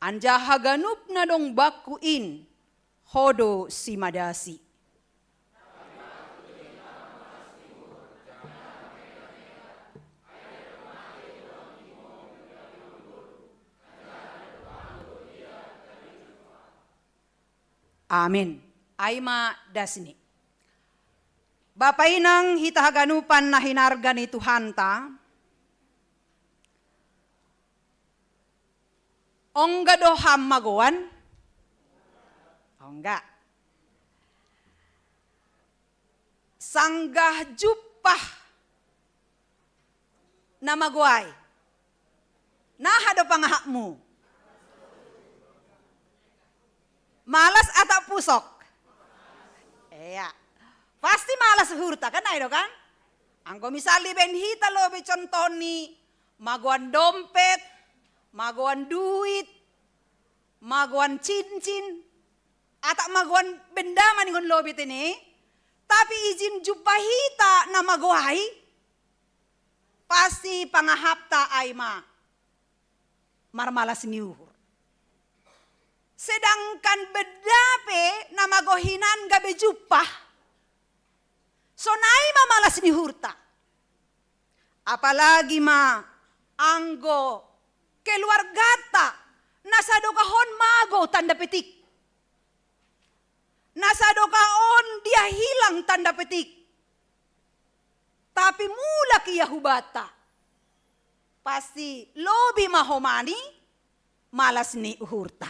anjaha ganup na dong bakku in, ho do simadasi." Amin. Ai ma dasni. Bapa inang hita haganupan na hinarga ni Tuhanta, ongga do ham magoan? Ongga. Sanggah jumpah na magoai, naha do pangahapmu? Malas atau pusok? Iya. Pasti malas uhurta, kan ai do kan? Anggo misalna baen hita lobi contohni, magoan dompet, magoan duit, magoan cincin, atau magoan benda ma ningon lobi tene, tapi ijin jumpah hita na magoai, pasti pangahapta ai ma marmalas ni uhur. Sedangkan benda pe na mago hinan gabe jumpah, sonai ma malas ni uhurta. Apalagi ma anggo keluargata na sadokah on mago tanda petik. Na sadokah on dia hilang tanda petik. Tapi mulak ia hubanta, pasti lobi ma homani malas ni uhurta.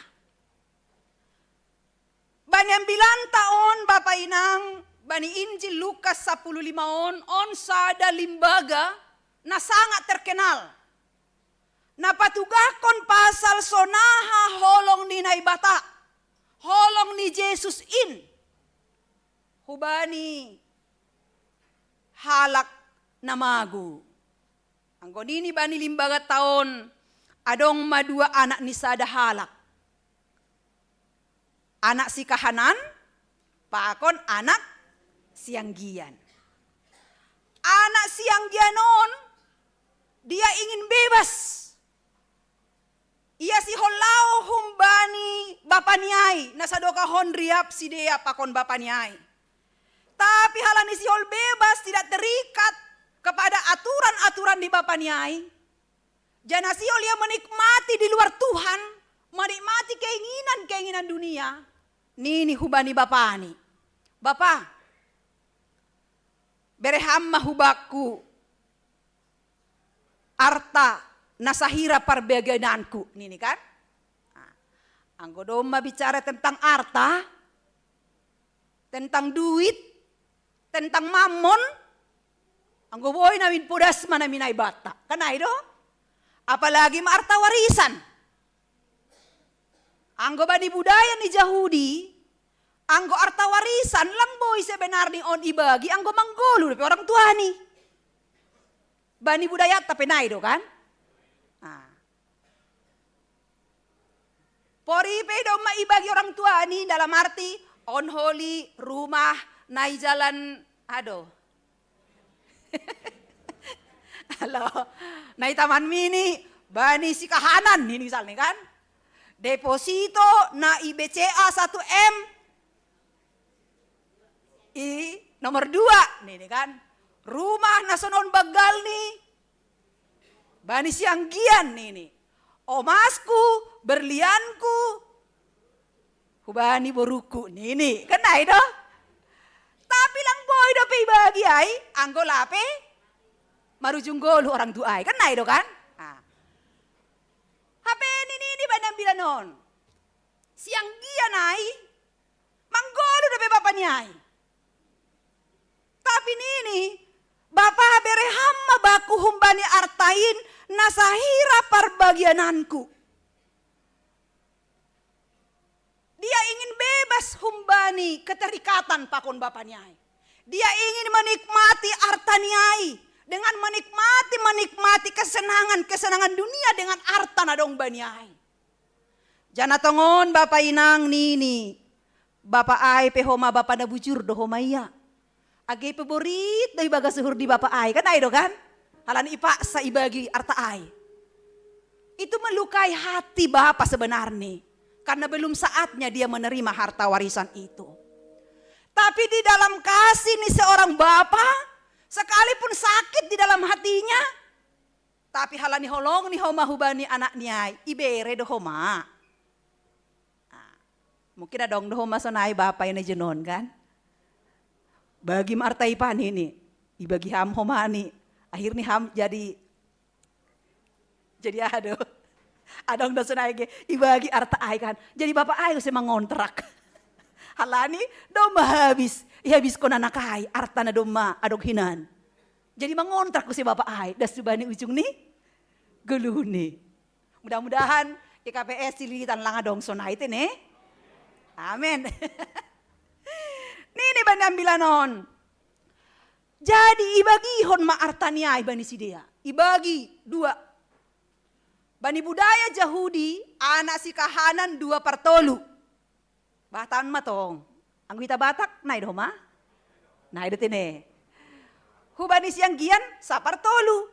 Bani ambilanta on, bapa inang, bani Injil Lukas sampulu lima on, on sada limbaga na sangat terkenal, na patugahkon pasal sonaha holong ni Naibata, holong ni Jesus in hubani halak na mago. Anggo nini bani limbaganta on, adong ma dua anak ni sada halak. Anak si Kahanan pakon anak si anggian. Anak si anggian on, dia ingin bebas. Ia sihol laho humbani bapani ai, na sadokah on riap sidea pakon bapani ai. Tapi halani sihol bebas, tidak terikat kepada aturan-aturan di bapani ai, janah sihol ia menikmati di luar Tuhan, menikmati keinginan-keinginan dunia. Nini hubani bapani, Bapa, bere hamma hubakku arta nasahira parbagiananku nini kan? Nah, anggo domma bicara tentang arta, tentang duit, tentang mammon, anggo boi namin podas ma namin ai batta. Kan ai do? Apalagi ma arta warisan. Anggo bani budaya ni Jahudi, anggo arta warisan lang boi sebenarni on ibagi anggo manggolu dope orang tuani. Bani budaya tapi nai do kan? Nah. Pori pe domma ibagi orang tuani dalam arti on holi rumah nai jalan ado. Halo, nai taman mini bani si kahanan ini misalnya kan. Deposito na I B C A satu M i nomor dua nini kan. Rumah na sonon baggal ni bani sianggian nini. Omasku, berlianku, hubani boruku nini. Kan ai do? Tapi lang boi dope ibagi ai anggo lape marujung golu orang tua ai. Kan ai do kan? Nah. Hape nini ni bani ambilan on. Sianggian ai manggolu dope bapa ni ai. Tapi nini, bapa bere hamma baku humbani artain nasahira parbagiananku. Dia ingin bebas humbani keterikatan pakon bapa ni ai. Dia ingin menikmati arta ni ai dengan menikmati menikmati kesenangan kesenangan dunia dengan arta na dong bani ai. Jana tongon bapa inang nini, bapa ai pe homa bapa na bujur do homa ia. Age pe borit do ibaga suhur di bapa ai kan ai do kan? Halani ipaksa ibagi arta ai. Itu melukai hati bapa sebenarnya karena belum saatnya dia menerima harta warisan itu. Tapi di dalam kasih ni seorang bapa, sekalipun sakit di dalam hatinya, tapi halani holong ni homa hubani anak ni ai ibere do homa. Nah, mungkin adong do homa sonai bapa ina jenon kan. Bagi marta ipan ini ibagi ham homa ni akhirnya ham jadi jadi ado. Adong do sonai ge ibagi arta ai kan. Jadi bapa ai use mangontrak. Halani domma habis. Ihabis kon anak ai arta na domma adong hinan. Jadi mangontrak use bapa ai das subani ujung ni guluni. Mudah-mudahan K K P S Cililitan lang adong sonai te ne. Amin. Nini bani ambilan on. Jadi ibagihon ma arta ni ai bani sidea. Ibagi dua. Bani budaya Jahudi anak si kahanan dua partolu. Bahatan ma tong. Anggo hita Batak nai do homa. Nai do tene. Hubani sianggian sapartolu.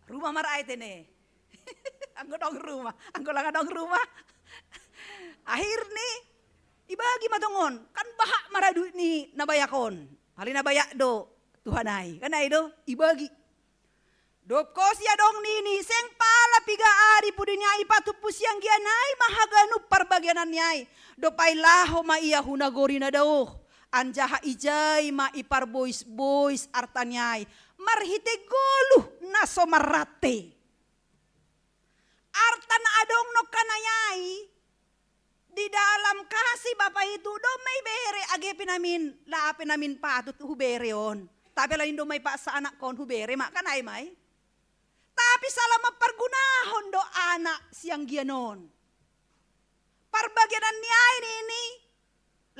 Rumah mar ai tene. Anggo dong rumah, anggo lang adong rumah. Akhirni ibagi ma tongon kan bahak mara duit ni na bayak on. Hali na bayak do Tuhan ai kan ai do ibagi. Dob kosi adong nini seng pala piga ari pudi ni ai patumpu sianggian ai ma haganup parbagianan ni ai. Dob ai laho ma ia hu nagori na daoh. Anjaha ijai ma iparbois-bois arta ni ai marhite goluh na so marrante. Arta na adong nongkanai ai di dalam kasih bapa itu domma ibere age pe namin la pe namin patut hubere on. Tapi lain domma ipaksa anakkon hubere ma kan ai mai. Tapi salah mempergunahon do anak sianggian on. Parbagianan ni ai nini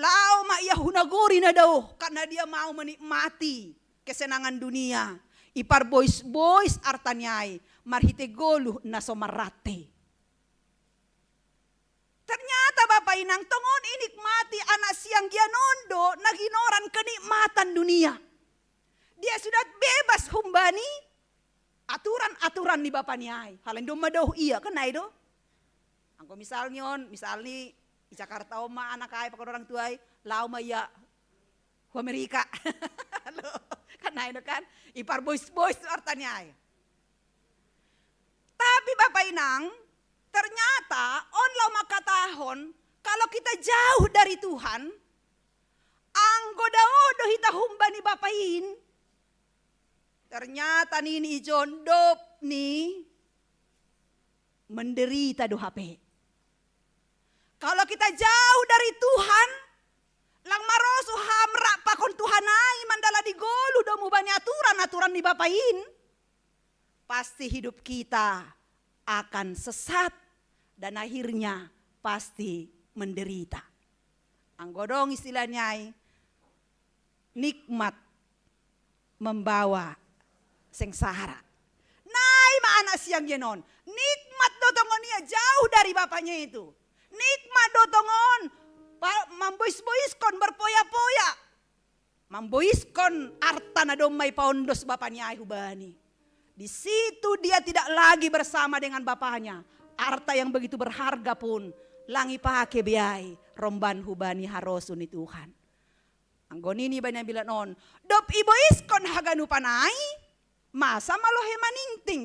lao ma ia hu nagori na daoh karena dia mau menikmati kesenangan dunia. Iparbois-bois arta ni ai marhite goluh na so marrante. Ternyata bapa inang tongon inikmati anak sianggian on do na ginoran kenikmatan dunia. Dia sudah bebas humbani aturan-aturan ni bapa ni ai. Halain domma daoh ia kan ai do. Anggo misalni on, misalni i Jakarta on ma anak ai pakon orang tua ai, lao ma ia hu Amerika. Lo, kan ai do kan? Iparbois-bois arta ni ai. Tapi bapa inang, ternyata on lao mangkatahon kalau kita jauh dari Tuhan, Anggo dao do hita humbani bapa in, ternyata nini i John, dop ni menderita do hape. Kalau kita jauh dari Tuhan, lang marosu ham rap pakon Tuhan ai mandalani goluh domu bani aturan-aturan ni bapa in, pasti hidup kita akan sesat dan akhirnya pasti menderita. Anggo dong istilahnya ai, nikmat membawa sengsara. Nai ma anak sianggian on, nikmat do tongon ia jauh dari bapaknya itu. Nikmat do tongon mambois-boiskon, berpoya-poya, mamboiskon arta na domma ipaondos bapaknya ai hubani. Di situ dia tidak lagi bersama dengan bapaknya. Arta yang begitu berharga pun lang ipake be ai romban hubani harosu ni Tuhan. Anggo nini bani ambilan on, dop iboiskon haganupan ai, masa ma lohe maningting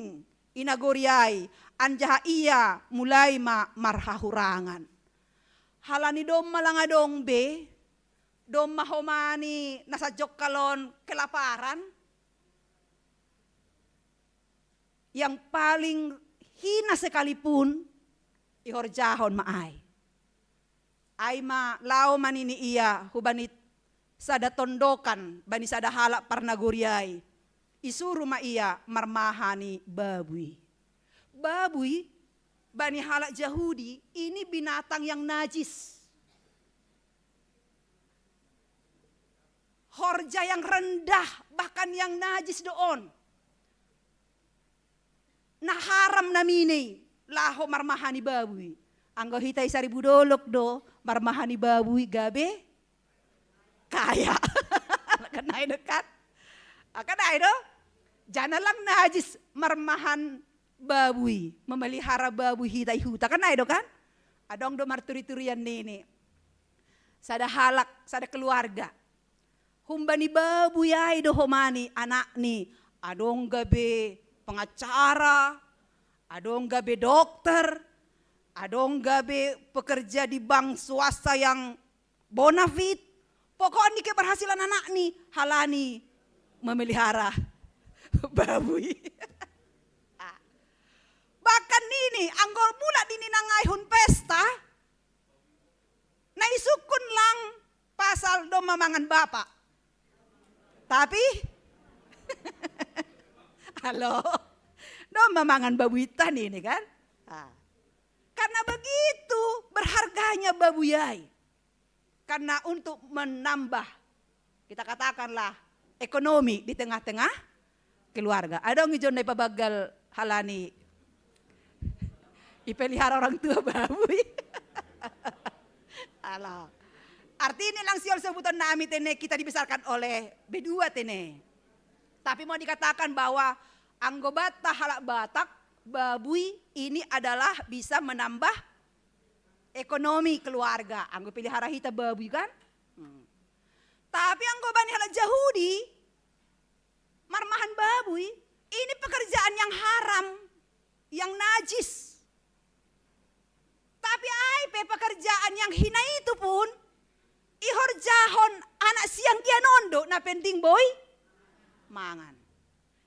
i nagori ai, anjaha ia mulai ma marhahurangan. Halani domma lang adong be, domma homani na sajongkal on kelaparan, yang paling hina sekalipun ihorjahon ma ai. Ai ma laho manini ia hubani sada tondokan, bani sada halak parnagori ai. Isuru ma ia marmaha ni babui. Babui bani halak Jahudi ini binatang yang najis. Horja yang rendah, bahkan yang najis do on. Na haram namina i laho marmaha ni babui. Anggo hita i Saribu Dolok do marmaha ni babui gabe kaya. Kan nai do kan? Ah, kan nai do? Jana lang najis marmahan babui, memelihara babui hita i huta, kan nai do kan? Adong do marturi-turian nini. Sada halak, sada keluarga. Humbani babui ai do homani anakni, adong gabe pengacara, adong gabe dokter, adong gabe pekerja di bank swasta yang bonafit. Pokokni keberhasilan anakni halani memelihara babui. Bahkan nini, anggo mulak nini nangai hun pesta, na isungkun lang pasal domma mangan bapa. Tapi halo, domma mangan babuita nini kan? Ah. Karena begitu berharganya babui ai. Karena untuk menambah, kita katakanlah, ekonomi di tengah-tengah keluarga. Adong i John na ipabanggal halani ipelihara orang tua babui. Alah. Artini lang sihol sebutan nami tene, kita dibesarkan oleh B dua tene. Tapi mau dikatakan bahwa anggo banta halak Batak, babui ini adalah bisa menambah ekonomi keluarga. Anggo pelihara hita babui kan? Hmm. Tapi anggo bani halak Jahudi, marmahan babui, ini pekerjaan yang haram, yang najis. Tapi ai pe pekerjaan yang hina itu pun ihorjahon anak sianggian on do, na penting boi mangan.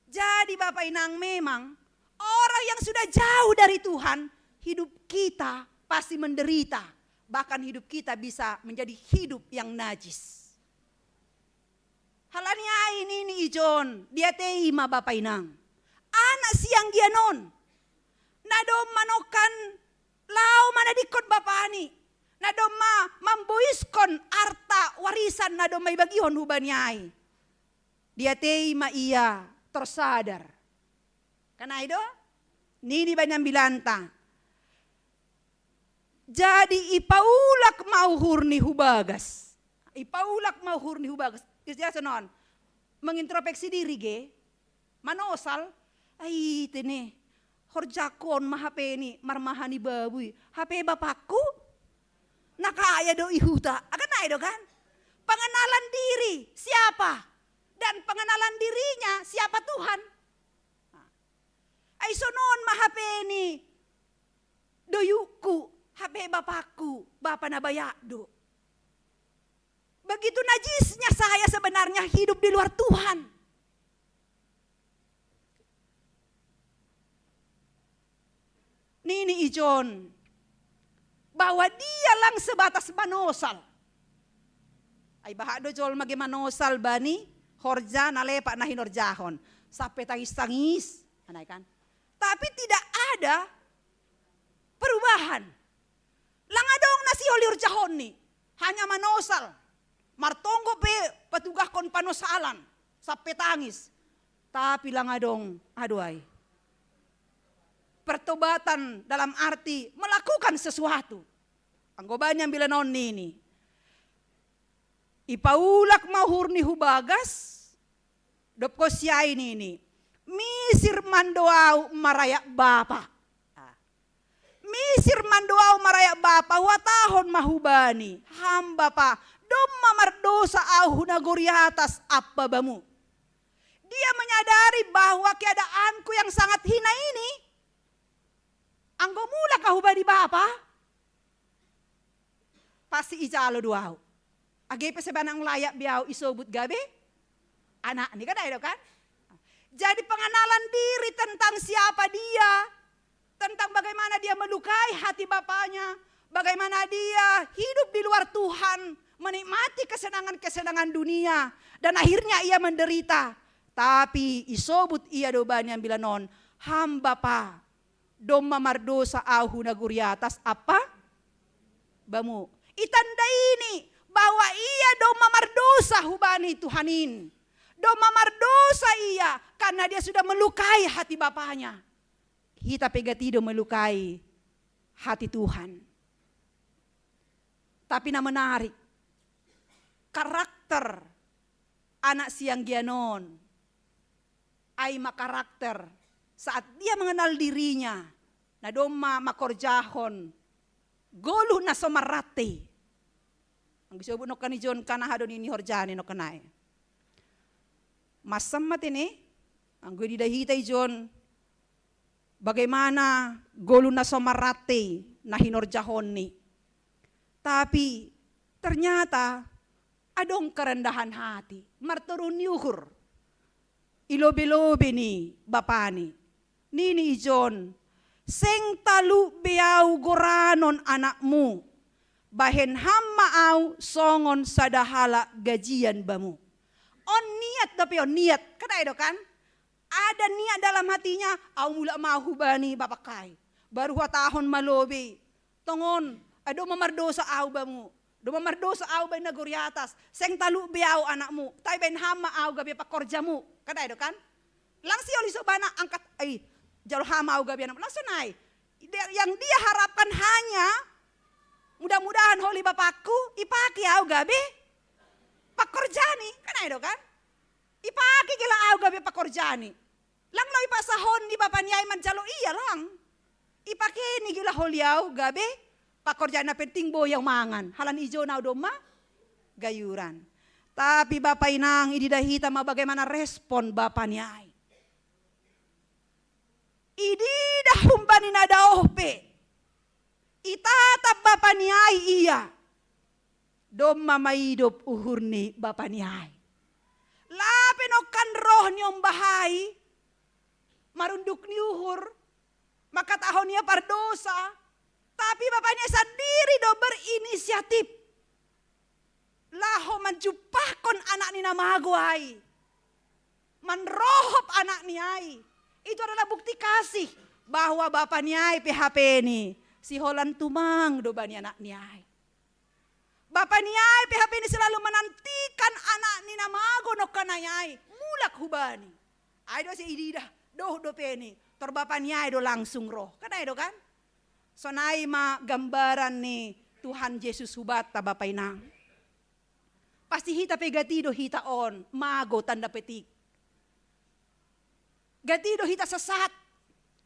Jadi Bapak Inang, memang orang yang sudah jauh dari Tuhan, hidup kita pasti menderita. Bahkan hidup kita bisa menjadi hidup yang najis. Halani ai nini i John, diatei ma Bapak Inang. Anak sianggian on, na domma nongkan laho manadingkon bapani, na domma mamboiskon arta warisan na domma ibagihon hubani ai. Diatei ma ia tersadar. Kan ai do? Nini bani ambilanta. Jadi ipaulak ma uhurni hu bagas. Ipaulak ma uhurni hu bagas. Istilah sonon. Mengintrospeksi diri ge. Manosal. Ai tene. Horjahon ma hape ni marmaha ni babui. Hape bapakku na kaya do i huta. Kan nai do kan? Pengenalan diri siapa? Dan pengenalan dirinya siapa Tuhan. Ai sonon ma hape ni doyukku, hape bapakku, bapa na bayak do. Begitu najisnya saya sebenarnya hidup di luar Tuhan. Nini ijon bahwa dia lang sebatas manosal. Ai baha do jolma ge manosal bani horja na lepak na hinorjahon. Sampai tangis-tangis. Anai kan? Tapi tidak ada perubahan. Lang adong na sihol ihorjahon ni. Hanya manosal. Martonggo pe patugahkon panosalan. Sampai tangis. Tapi lang adong, aduh ai. Pertobatan dalam arti melakukan sesuatu. Anggo bani ambilan on nini. Ipaulak ma uhur ni hu bagas, dob kosiai nini. Misir mando au marayak bapa. Ah. Misir mando au marayak bapa, huhatahon ma hubani, ham bapa, domma mardosa au hu nagori atas ampa bamu. Dia menyadari bahwa keadaanku yang sangat hina ini, anggo mulak au hubani bapa, pasti ijalo do au. Age pe sebanang layak be au isobut gabe anakni, kan ai do kan? Jadi pengenalan diri tentang siapa dia, tentang bagaimana dia melukai hati bapanya, bagaimana dia hidup di luar Tuhan, menikmati kesenangan-kesenangan dunia, dan akhirnya ia menderita. Tapi isobut ia do bani ambilan on, ham bapa, domma mardosa au hu nagori atas ampa bamu. Itanda ini bahwa ia domma mardosa hubani Tuhan in. Domma mardosa ia karena dia sudah melukai hati bapanya. Hita pe gati do melukai hati Tuhan. Tapi na menarik, karakter anak sianggian on, ai ma karakter saat dia mengenal dirinya, na domma mangkorjahon goluh na so marrante. Anggo isobut nongkan ijon kan aha do nini horjani nongkan ai. Masammat ini, anggo ididah hita ijon bagaimana goluh na so marrante na hinorjahonni. Tapi ternyata adong kerendahan hati, martoru ni uhur. Ilobe-lobe ni bapani. Nini ijon, seng talu be au goranon anakmu, bahen ham ma au songon sada halak gajian bamu. On niat dope on niat, kan ai do kan? Ada niat dalam hatinya, au mulak ma hubani bapangkai. Baru huhatahon ma lobe. Tongon, ai domma mardosa au bamu. Domma mardosa au bani nagori atas. Seng talu be au anakmu. Tapi bahen ham ma au gabe pangkorjamu. Kan ai do kan? Lang sihol isobana angkat, ai, jalo ham au gabe anakmu. Langsung ai. Dia, yang dia harapkan hanya, mudah-mudahan holi bapakku, ipake au gabe pangkorjani. Kan ai do kan? Ipake gela au gabe pangkorjani. Lang lao ipasahon ni bapani ai manjalo ia lang. Ipake ni gela holi au gabe pangkorjani, na penting boi au mangan. Halani ijon au domma gayuran. Tapi bapa inang, ididah hita ma bagaimana respon bapani ai. Ididah humbani na daoh pe, itatap bapani ai ia. Domma maidop uhur ni bapani ai. Lape nongkan roh ni ombah ai marunduk ni uhur, mangkatahon ia pardosa, tapi bapani ai sandiri do berinisiatif laho manjumpahkon anakni na mago ai, manrohop anakni ai. Itu adalah bukti kasih bahwa bapani ai pe hape ni siholan tumang do bani anakni ai. Bapani ai pe hape ni selalu menantikan anakni na mago nongkan ai, ai mulak hubani. Ai do asa ididah, doh dope ni, tor bapani ai do langsung roh. Kan ai do kan? Sonai ma gambaran ni Tuhan Jesus hubanta bapa inang. Pasti hita pe gati do hita on mago tanda petik. Gati do hita sesat.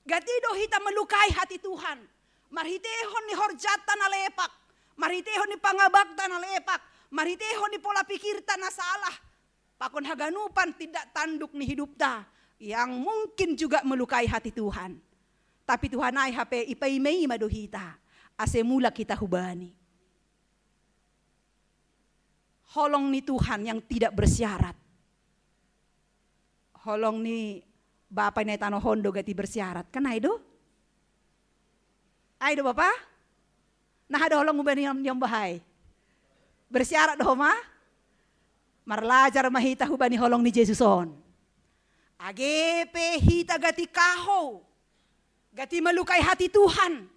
Gati do hita melukai hati Tuhan. Marhitehon ni horjanta na lepak. Marhitehon ni pangabakta na lepak. Marhitehon ni pola pikirta na salah. Pakon haganupan tindak tanduk ni hidupta yang mungkin juga melukai hati Tuhan. Tapi Tuhan ai hape ipaima-ima do hita. Ase mulak hita hubani. Holong ni Tuhan yang tidak bersyarat. Holong ni Bapa inai tanohon do gati bersyarat. Kan ai do? Ai do Bapa? Nah, ai do holong hubani niom, niom bahai. Bersyarat do homa? Marlajar ma hita hubani holong ni Jesus on. Age pe hita gati kahou, gati malukai hati Tuhan,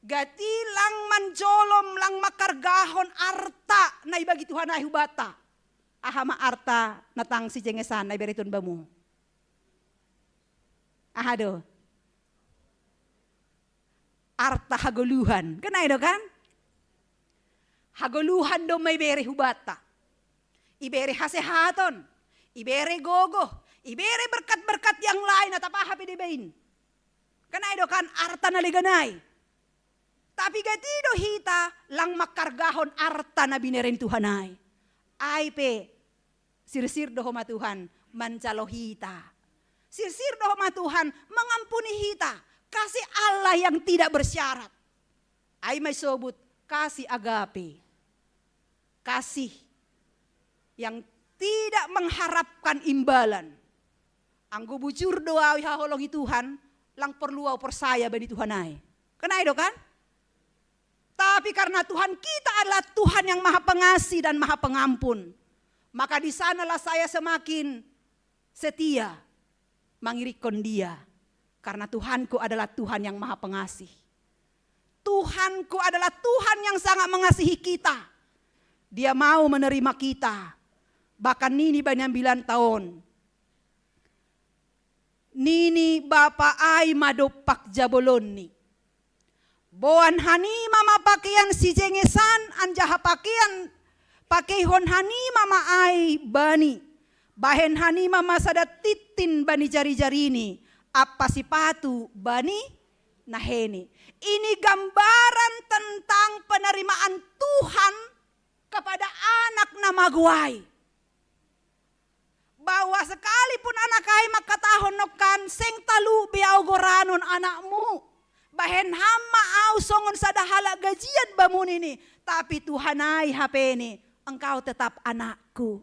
gati lang manjolom, lang mangkargahon arta na ibagi Tuhan ai hubata. Aha ma arta na tang sijengesan na iberehon bamu? Aha do? Arta hagoluhan. Kan ai do kan? Hagoluhan do ma ibere hubata. Ibere hasehaton, ibere gogo, ibere berkat-berkat yang lain atau apa hape dibaen. Kan ai do kan arta na legan ai. Tapi gati do hita lang mangkargahon arta na binere ni Tuhan ai. Ai pe sirsir do homa Tuhan manjalo hita. Sirsir do homa Tuhan mangampuni hita. Kasih Allah yang tidak bersyarat. Ai ma isobut kasih agape. Kasih yang tidak mengharapkan imbalan. Anggo bujur do au ihaholongi Tuhan, lang porlu au porsaya bani Tuhan ai. Kan ai do kan? Tapi karena Tuhan kita adalah Tuhan yang maha pengasih dan maha pengampun, maka di sanalah saya semakin setia mangirikkon Dia. Karena Tuhanku adalah Tuhan yang maha pengasih. Tuhanku adalah Tuhan yang sangat mengasihi kita. Dia mau menerima kita. Bahkan nini bani ambilan taon, nini Bapa ai ma dompak jabolonni: Boan hanima ma pakeian sijengesan anjaha pakeian, pakeihon hanima ma ai Bani. Bahen hanima ma sada tintin bani jari-jarini, ampa sipatu bani naheni. Ini gambaran tentang penerimaan Tuhan kepada anak na mago ai. Bahwa sekalipun anak ai mangkatahon nongkan, "Seng talu be au goranon anakmu. Bahen ham ma au songon sada halak gajian bamu," nini. Tapi Tuhan ai hapeni, "Engkau tetap anakku.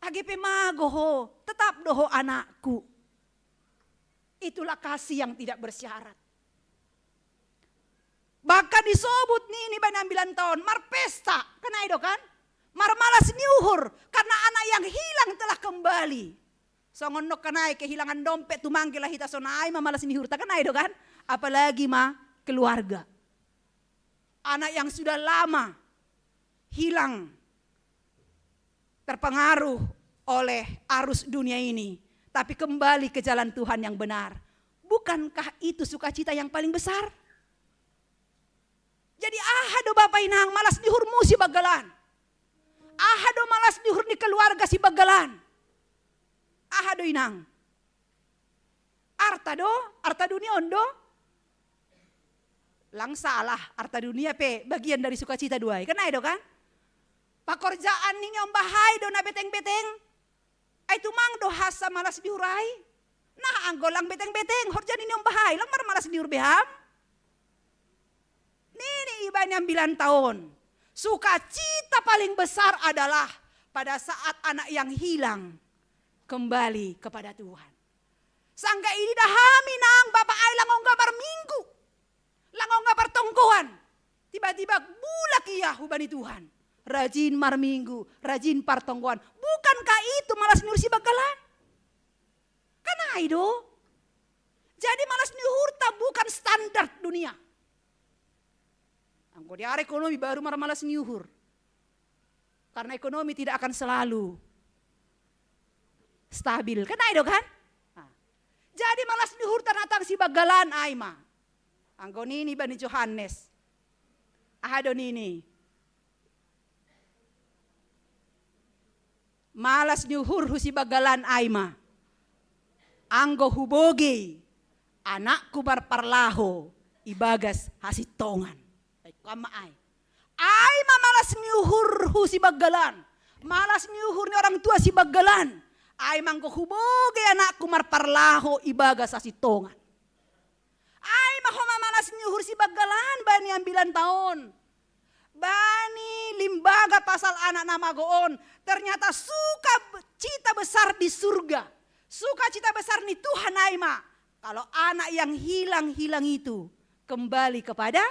Age pe mago ho, tetap do ho anakku." Itulah kasih yang tidak bersyarat. Bahkan disobut nini bani ambilan taon, marpesta, kan ai do kan? Marmalas ni uhur, karena anak yang hilang telah kembali. Songon nongkan ai kehilangan dompet, tumangke lah hita, sonai ma malas ni uhurta, kan ai do kan? Apalagi ma keluarga. Anak yang sudah lama hilang, terpengaruh oleh arus dunia ini, tapi kembali ke jalan Tuhan yang benar. Bukankah itu sukacita yang paling besar? Jadi aha do Bapa Inang malas ni uhurmu sibanggalan? Aha do malas ni uhur ni keluarga sibanggalan? Aha do Inang? Arta do, arta dunia on do. Lang salah, arta dunia pe bagian dari sukacita do ai, kan ai do kan? Pakorjaan ni niom bahai do na beteng-beteng. Ai tumang do hansa malas ni uhur ai. Nah, anggo lang beteng-beteng horja ni niom bahai, lang marmalas ni uhur be ham? Nini i bani ambilan taon, sukacita paling besar adalah pada saat anak yang hilang kembali kepada Tuhan. Sanggah i da hami nang Bapa ai lang ongga marminggu, lang ongga partonggoan, tiba-tiba mulak ia hubani Tuhan. Rajin marminggu, rajin partonggoan. Bukankah itu malas ni uhur sibanggalan? Kan ai do. Jadi malas ni uhurta bukan standar dunia. Anggo di ari ekonomi baru marmalas ni uhur. Karena ekonomi tidak akan selalu stabil. Kan ai do kan? Nah. Jadi malas ni uhurta na tang sibanggalan ai ma. Anggo nini bani Johannes. Aha do nini? Malas ni uhurhu sibanggalan ai ma, anggo hubogei anakku marparlaho ibagas hasintongan. Ai, kam ma ai. Ai ma malas ni uhurhu sibanggalan. Malas ni uhur ni orang tua sibanggalan. Ai ma anggo hubogei anakku marparlaho ibagas hasintongan. Ai ma homa malas ni uhur sibanggalan bani ambilan taon. Bani limbaga pasal anak na mago on, ternyata sukacita besar di surga, sukacita besar ni Tuhan ai ma kalau anak yang hilang-hilang itu kembali kepada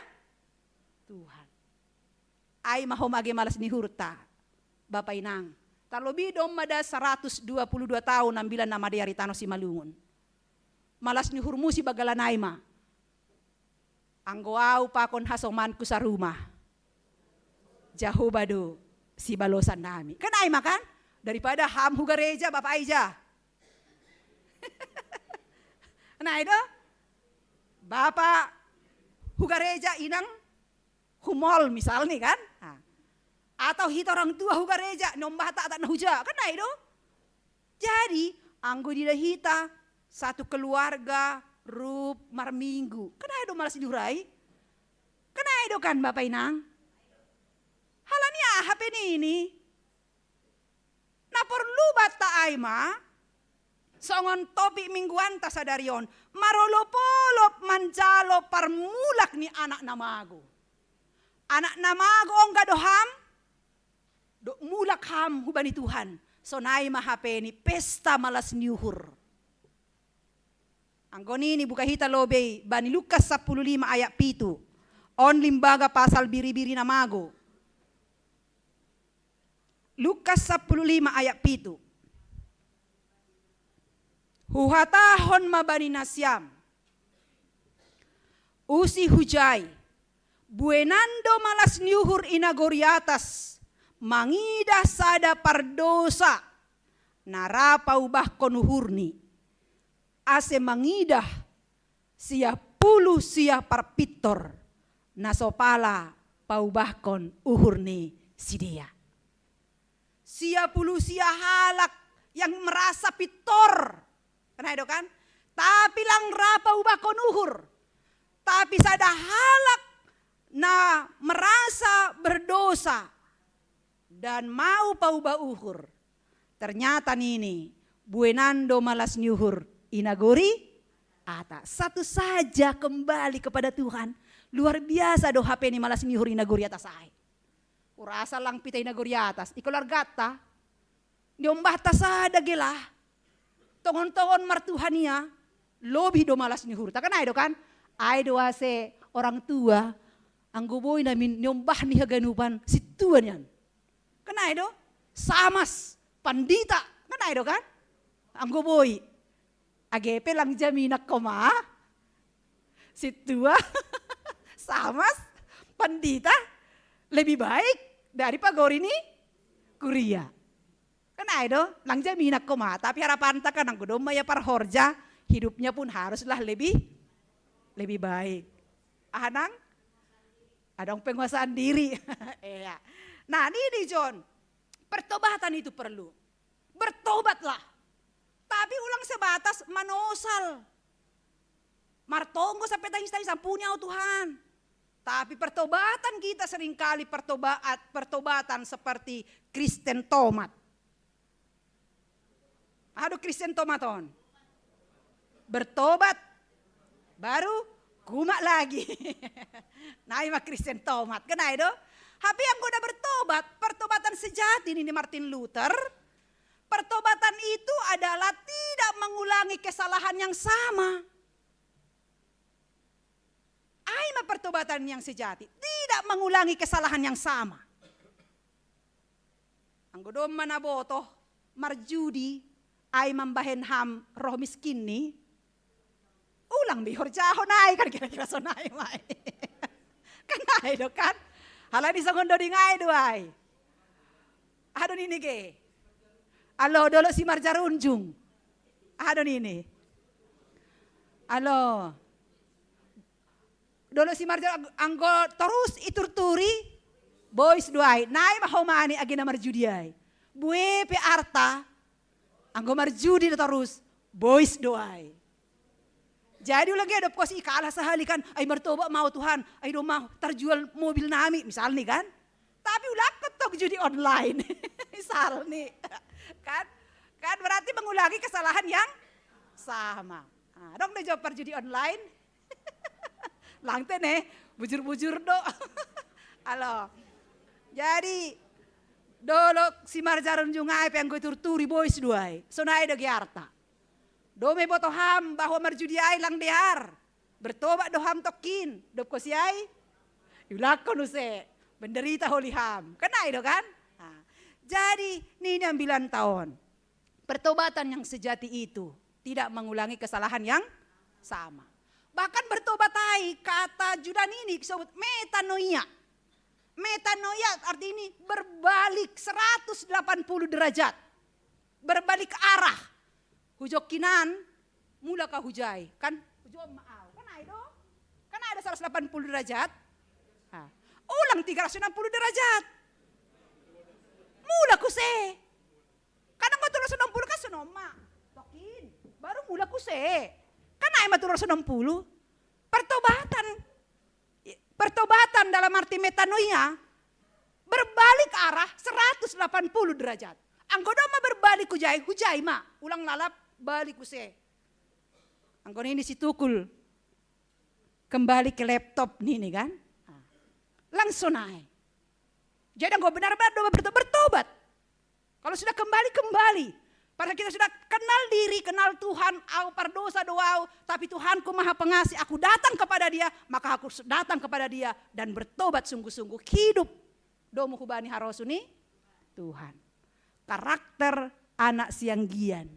Tuhan. Ai ma ho mage malas ni uhurta, Bapa Inang. Talobi domma da saratus dua puluh dua taon ambilan na madear i tano Simalungun. Malas ni uhurmu sibagalan ai ma. Anggo au pakon hasomanku sarumah, Jahowa do sibalosan nami. Kan ai ma kan? Daripada ham hu gareja, Bapa ai ja. Kan ai do? Bapa hu gareja, Inang hu mall misalni kan? Nah. Atau hita orang tua hu gareja, niombahta anak na huja. Kan ai do? Jadi, anggo diida hita satu keluarga rap marminggu, kan ai do malas ni uhur ai? Kan ai do kan, Bapa Inang? Halani aha pe nini? Na porlu banta ai ma, songon topik mingguanta sadari on, marolop-olop manjalo parmulak ni anak na mago. Anak na mago ongga do ham? Dok mulak ham hubani Tuhan, sonai ma hape ni pesta malas ni uhur. Anggo nini, buka hita lobei bani Lukas sampulu lima ayat pitu. On limbaga pasal biri-biri na mago. Lukas sampulu lima ayat pitu. Huhatahon ma bani nasiam, usi hujai, buenan do malas ni uhur i nagori atas mangidah sada pardosa na ra paubahkon uhurni, ase mangidah sia pulu sia parpintor na so pala paubahkon uhur ni sidea. Sia pulu sia halak yang merasa pintor, kan ai do kan? Tapi lang ra paubahkon uhur. Tapi sada halak na merasa berdosa dan mau paubah uhur. Ternyata nini, buenan do malas ni uhur i nagori atas. Satu saja kembali kepada Tuhan. Luar biasa do hape ni malas ni uhur i nagori atas ai. Urasa lang pita i nagori atas, i keluargata, niombahta sada gelah, tongon-tongon martuhan ia, lobi do malas ni uhurta, kan ai do kan? Ai do ase orang tua, anggo boi namin niombah ni haganupan sintua nian. Kan ai do? Samas, pandita, kan ai do kan? Anggo boi. Age pe lang jaminan koma, sintua, samas, pandita, lebih baik dari pagori ni kuria. Kan ai do, lang jaminan koma, tapi harapanta kan anggo domma ia parhorja, hidupnya pun haruslah lebih, lebih baik. Aha nang? Adong penguasaan diri. Iya. Nah, nini John, pertobatan itu perlu. Bertobatlah. Tapi ulang sebatas manosal. Martonggo sampe tangis-tangis, "Ampuni au Tuhan." Tapi pertobatan kita seringkali pertobaat, pertobatan seperti Kristen tomat. Aha do Kristen tomat on? Bertobat, baru kumat lagi. Nai ma Kristen tomat, kan ai do? Hape anggo na bertobat, pertobatan sejati nini Martin Luther, pertobatan itu adalah tidak mengulangi kesalahan yang sama. Ai ma pertobatan yang sejati, tidak mengulangi kesalahan yang sama. Anggo domma na botoh marjudi, ai mambahen ham roh miskinni, ulang be ihorjahon ai, kan kira-kira sonai ma ai. Kan ai do kan? Halani songon doding ai do ai. Aha do nini ge? Alo, Dolok Simarjarunjung. Aha do nini? Alo. Dolok Simarjo, anggo torus iturturi, bois do ai. Nai ma homani age na marjudi ai. Bue pe arta, anggo marjudi do torus, bois do ai. Jadi ulang ge adop kosi kalah sahali kan, "Ai martobat ma au Tuhan, ai domma tarjual mobil nami," misalni kan. Tapi ulang ketok judi online. Misalni. Kan? Kan berarti mengulangi kesalahan yang sama. Nah, dong deh jawab parjudi online. Langte ne, bujur-bujur do. Alo. Jadi dolok si marjarun jungai pe anggo turturi bois duai. Sonai do giarta. Dome boto ham bahwa marjudi ai lang dear. Bertobat do ham tokkin, dob kosi ai. Iulakkon use, menderita holi ham. Kan ai do kan? Nah, jadi nini ambilan taon. Pertobatan yang sejati itu tidak mengulangi kesalahan yang sama. Bahkan bertobat ai, kata Yunani ini disebut metanoia. Metanoia arti ini berbalik seratus delapan puluh derajat. Berbalik arah. Hujok kinan, mulak ka hujai. Kan hujom ma au. Kan ai do? Kan ai do seratus delapan puluh derajat? Nah, ulang tiga ratus enam puluh derajat. Mulak use. Kan anggo tolu ratus enam puluh kan sonon ma. Tokkin. Baru mulak use. Kan ai ma tolu ratus enam puluh. Pertobatan. Pertobatan dalam arti metanoia. Berbalik arah seratus delapan puluh derajat. Anggo doma berbalik hujai, hujai ma. Ulang lalap balik use. Anggo nini si Tukul. Kembali ke laptop nini kan. Nah, langsung naik. Jadi anggo benar-benar doma berto-, bertobat. Kalau sudah kembali, kembali. Padahal kita sudah kenal diri, kenal Tuhan, au pardosa do au, tapi Tuhanku maha pengasih, aku datang kepada dia, maka aku datang kepada dia dan bertobat sungguh-sungguh. Hidup domu hubani harosu ni Tuhan. Karakter anak sianggian.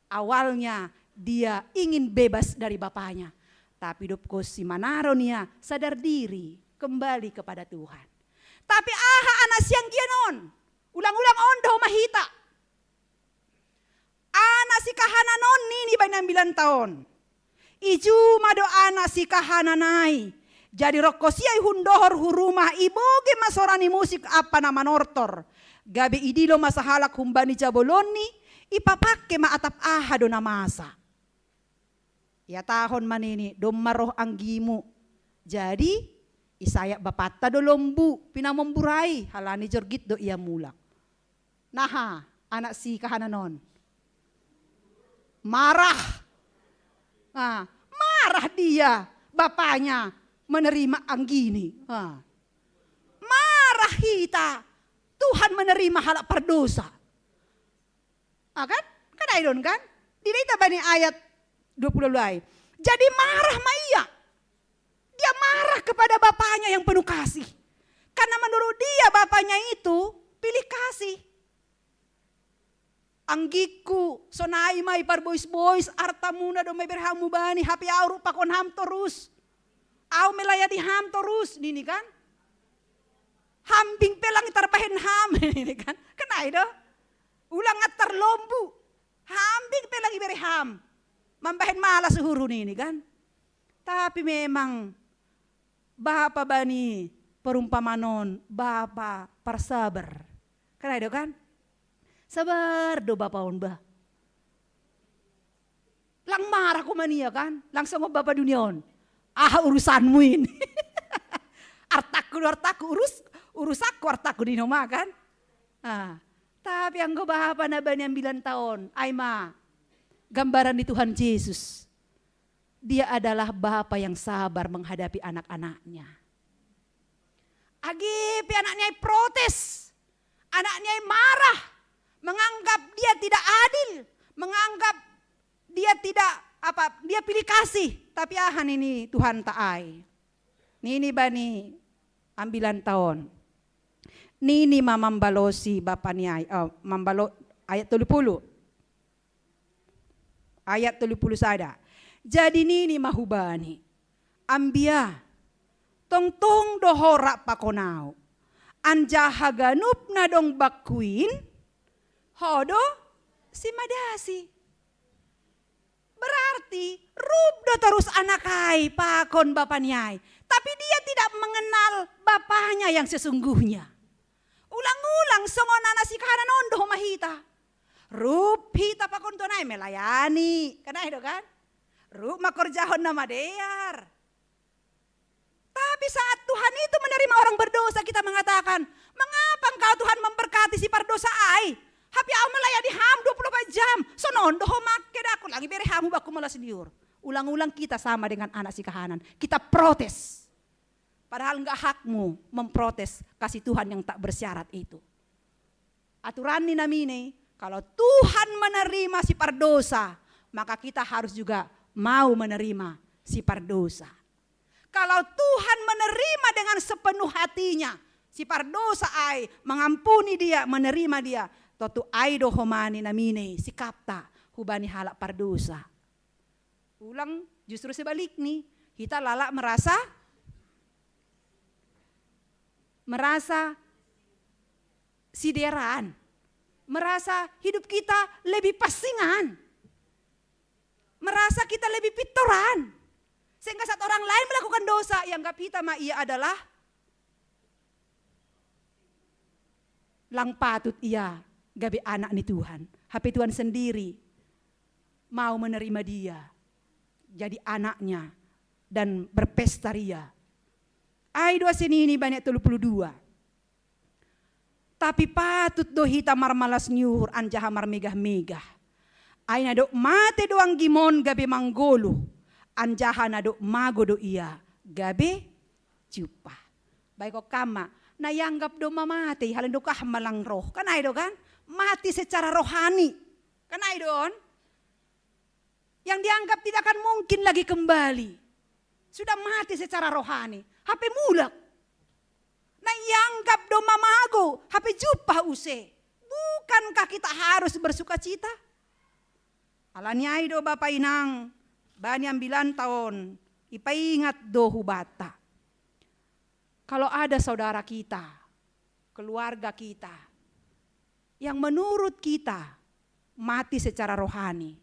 Awalnya dia ingin bebas dari bapaknya. Tapi dob kosi manaron ia sadar diri, kembali kepada Tuhan. Tapi aha anak sianggian on? Ulang-ulang on do mahita. Anak si kahanan on nini bani ambilan taon. Ijuma do anak si kahanan ai. Jadi rongkos ia i hundohor hu rumah, iboge ma sora ni musik ampa na manortor. Gabe idilo ma sahalak humbani jabolonni, ipapangke ma atap aha do na masa. Iatahon ma nini, domma roh anggimu. Jadi isayap bapanta do lombu, pinamombur ai, halani jorgit do ia mulak. Naha, anak si kahanan on. Marah. Nah, marah dia, bapaknya menerima anggini. Nah. Marah hita, Tuhan menerima halak pardosa. Ah, kan? Kan ai do on kan? Diida hita bani ayat dua puluh ai. Jadi marah ma ia. Dia marah kepada bapaknya yang penuh kasih. Karena menurut dia bapaknya itu pilih kasih. Anggingku, sonai ma i parbois-bois, artamuna do ma ibere hamu bani, hape au rup pakon ham torus. Au melayani ham torus, nini kan? Hambing pe lang tarbahen ham, nini kan? Kan ai do? Ulang antar lombu. Hambing pe lang ibere ham. Mambahen malas uhurhu nini kan? Tapi memang bapa bani perumpamaan on, bapa parsabar. Kan ai do kan? Sabar do bapa on bah. Lang marah ho man ia kan? Lang songon bapa dunia on. Aha urusanmu in? Artangku do artangku, urus, urusangku artangku, nini ho ma kan? Ah, tapi anggo bapa na bani ambilan taon, ai ma gambaran ni Tuhan Jesus. Dia adalah bapa yang sabar menghadapi anak-anaknya. Age pe anaknya i protes, anaknya i marah, menganggap dia tidak adil, menganggap dia tidak apa, dia pilih kasih, tapi aha nini Tuhanta ai. Nini bani ambilan taon. Nini ma mambalosi bapa ni ai, oh, mambalo, ayat tolu pulu. Ayat tolu pulu sada. Jadi nini ma hubani, ambia, tongtong do ho rap pakon au. Anjaha ganup na dong bakku in, ho do simadasi. Berarti rup do torus anak ai pakon bapa ni ai. Tapi dia tidak mengenal bapanya yang sesungguhnya. Ulang-ulang songon anak si kahanan on do ho ma hita. Rup hita pakon Tuhan ai melayani. Kan ai do kan? Rup mangkorjahon na madear. Tapi saat Tuhan itu menerima orang berdosa, kita mengatakan, "Mengapa engkau Tuhan memberkati si pardosa ai? Hape au melayani ham dua puluh empat jam. Sonon do ho mangke dakku, lang ibere ham hubakku malas ni uhur." Ulang-ulang kita sama dengan anak si kahanan. Kita protes. Padahal nggak hakmu memprotes kasih Tuhan yang tak bersyarat itu. Aturan ni namine, kalau Tuhan menerima si pardosa, maka kita harus juga mau menerima si pardosa. Kalau Tuhan menerima dengan sepenuh hatinya si pardosa ai, mengampuni dia, menerima dia, totu ai do homa ni namine sikapta hubani halak pardosa. Ulang, justru sebaliknya, kita lalap merasa, merasa sideran, merasa hidup kita lebih pasingan, merasa kita lebih pitoran, sehingga saat orang lain melakukan dosa, ianggap kita ma ia adalah lang patut ia gabe anak ni Tuhan. Hape Tuhan sendiri mau menerima dia jadi anaknya dan berpesta ria. Ai do asi nini bani ayat tolu pulu dua. Tapi patut do hita marmalas ni uhur anjaha marmegah-megah. Ai na dob mate do anggimon gabe manggoluh, anjaha na dob mago do ia gabe jumpah. Baik, o kama, na ianggap do ma mate, halani dokah ma lang roh. Kan ai do kan? Mati secara rohani. Kan ai do on? Yang dianggap tidak akan mungkin lagi kembali. Sudah mati secara rohani. Hape mulak. Na ianggap do ma mago, hape jumpah use. Bukankah kita harus bersuka cita? Alani ai do bapa inang, bani ambilanta on, ipaingat do hubanta. Kalau ada saudara kita, keluarga kita, yang menurut kita mati secara rohani,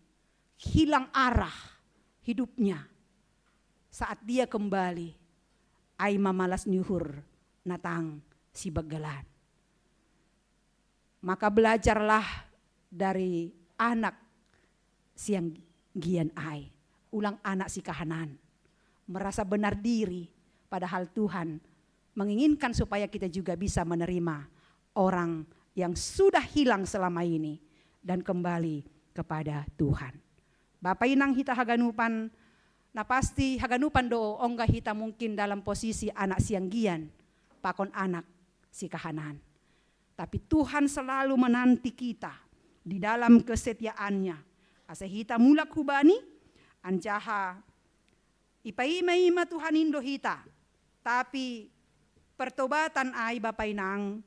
hilang arah hidupnya, saat dia kembali, ai ma malas ni uhur na tang sibanggalan. Maka belajarlah dari anak sianggian ai, ulang anak sikahanan. Merasa benar diri, padahal Tuhan menginginkan supaya kita juga bisa menerima orang yang sudah hilang selama ini dan kembali kepada Tuhan. Bapa inang hita haganupan, na pasti haganupan do ongga hita mungkin dalam posisi anak sianggian, pakon anak sikahanan. Tapi Tuhan selalu menanti kita di dalam kesetiaan-Nya. Asa hita mulak hubani, anjaha ipaima-ima Tuhan in do hita. Tapi pertobatan ai bapa inang,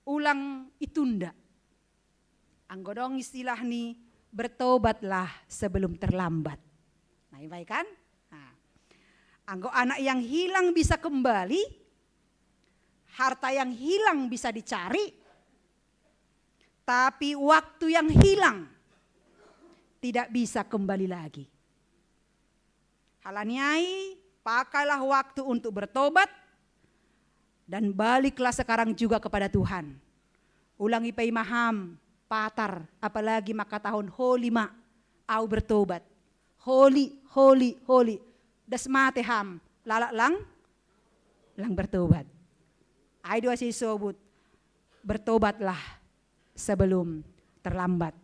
ulang itunda. Anggo dong istilah ni bertobatlah sebelum terlambat. Nah, i ma i kan? Nah. Anggo anak yang hilang bisa kembali, harta yang hilang bisa dicari, tapi waktu yang hilang tidak bisa kembali lagi. Halani ai, pakailah waktu untuk bertobat dan baliklah sekarang juga kepada Tuhan. Ulang ipaima ham patar, apalagi mangkatahon holi ma, au bertobat. Holi, holi, holi. Das mate ham, lalap lang, lang bertobat. Ai do asi isobut, bertobatlah sebelum terlambat.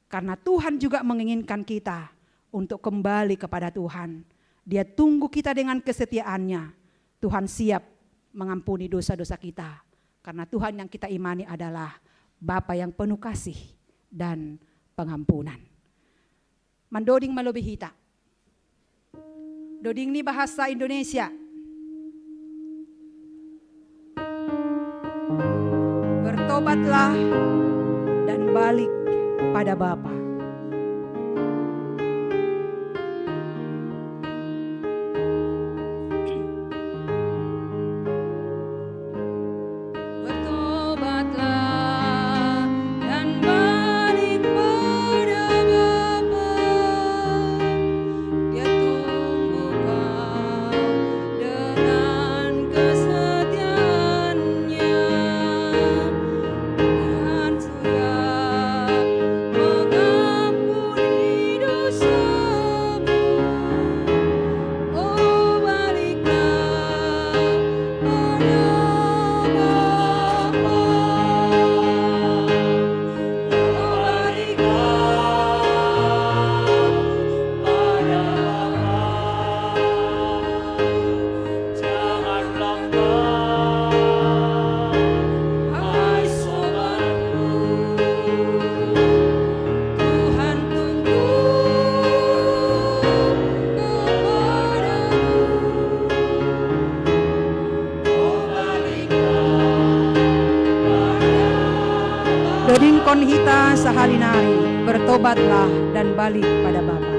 Karena Tuhan juga menginginkan kita untuk kembali kepada Tuhan. Dia tunggu kita dengan kesetiaan-Nya. Tuhan siap mengampuni dosa-dosa kita. Karena Tuhan yang kita imani adalah Bapa yang penuh kasih dan pengampunan. Mandoding ma lobei hita. Doding ni bahasa Indonesia. Bertobatlah dan balik pada Bapa. Bertobatlah dan balik pada Bapa. Dia tunggu kau dengan kesetiaan-Nya. Tuhan sudah Hita sahali nari, bertobatlah dan balik pada Bapa.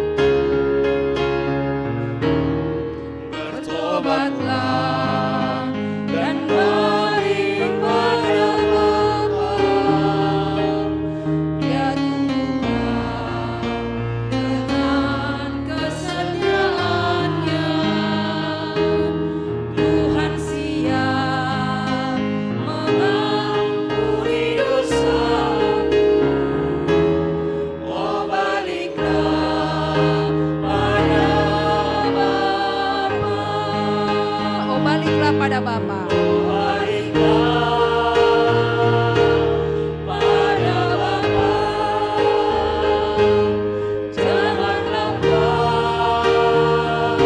Bertobatlah dan balik pada Bapa. Ya Tuhan, dengan kesetiaannya Tuhan siap mengampuni dosaku. Oh, baliklah pada Bapa. Oh, baliklah pada Bapa. Oh, baliklah pada Bapa. Jangan lambat,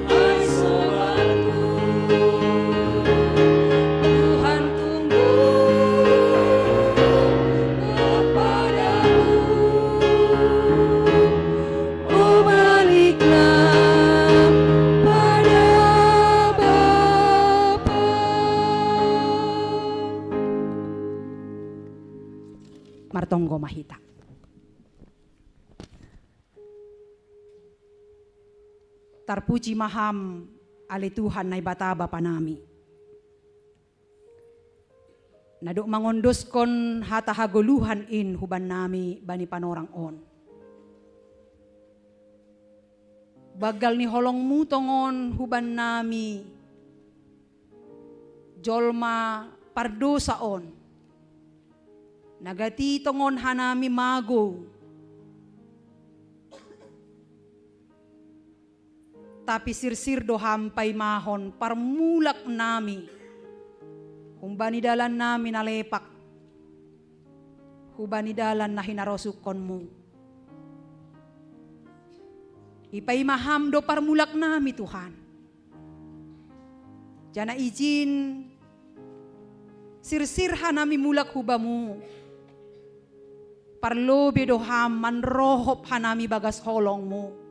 hai sobatku. Tuhan tunggu kepadamu. Oh, baliklah pada Bapa. Martonggo ma hita. Tarpuji ma Ham, ale Tuhan Naibata Bapa nami, na dok mangondoskon hata hagoluhan in huban nami bani panorang on. Banggal ni holongmu tongon huban nami, jolma pardosa on, na gati tongon hanami magou. Tapi sirsir do Ham paimahon parmulak nami humbani dalan nami na lepak, hubani dalan na hinarosukkonmu. Ipaima Ham do parmulak nami, Tuhan. Janah ijin sirsir hanami mulak hu Bamu. Parlobei do Ham manrohop hanami bagas holongmu.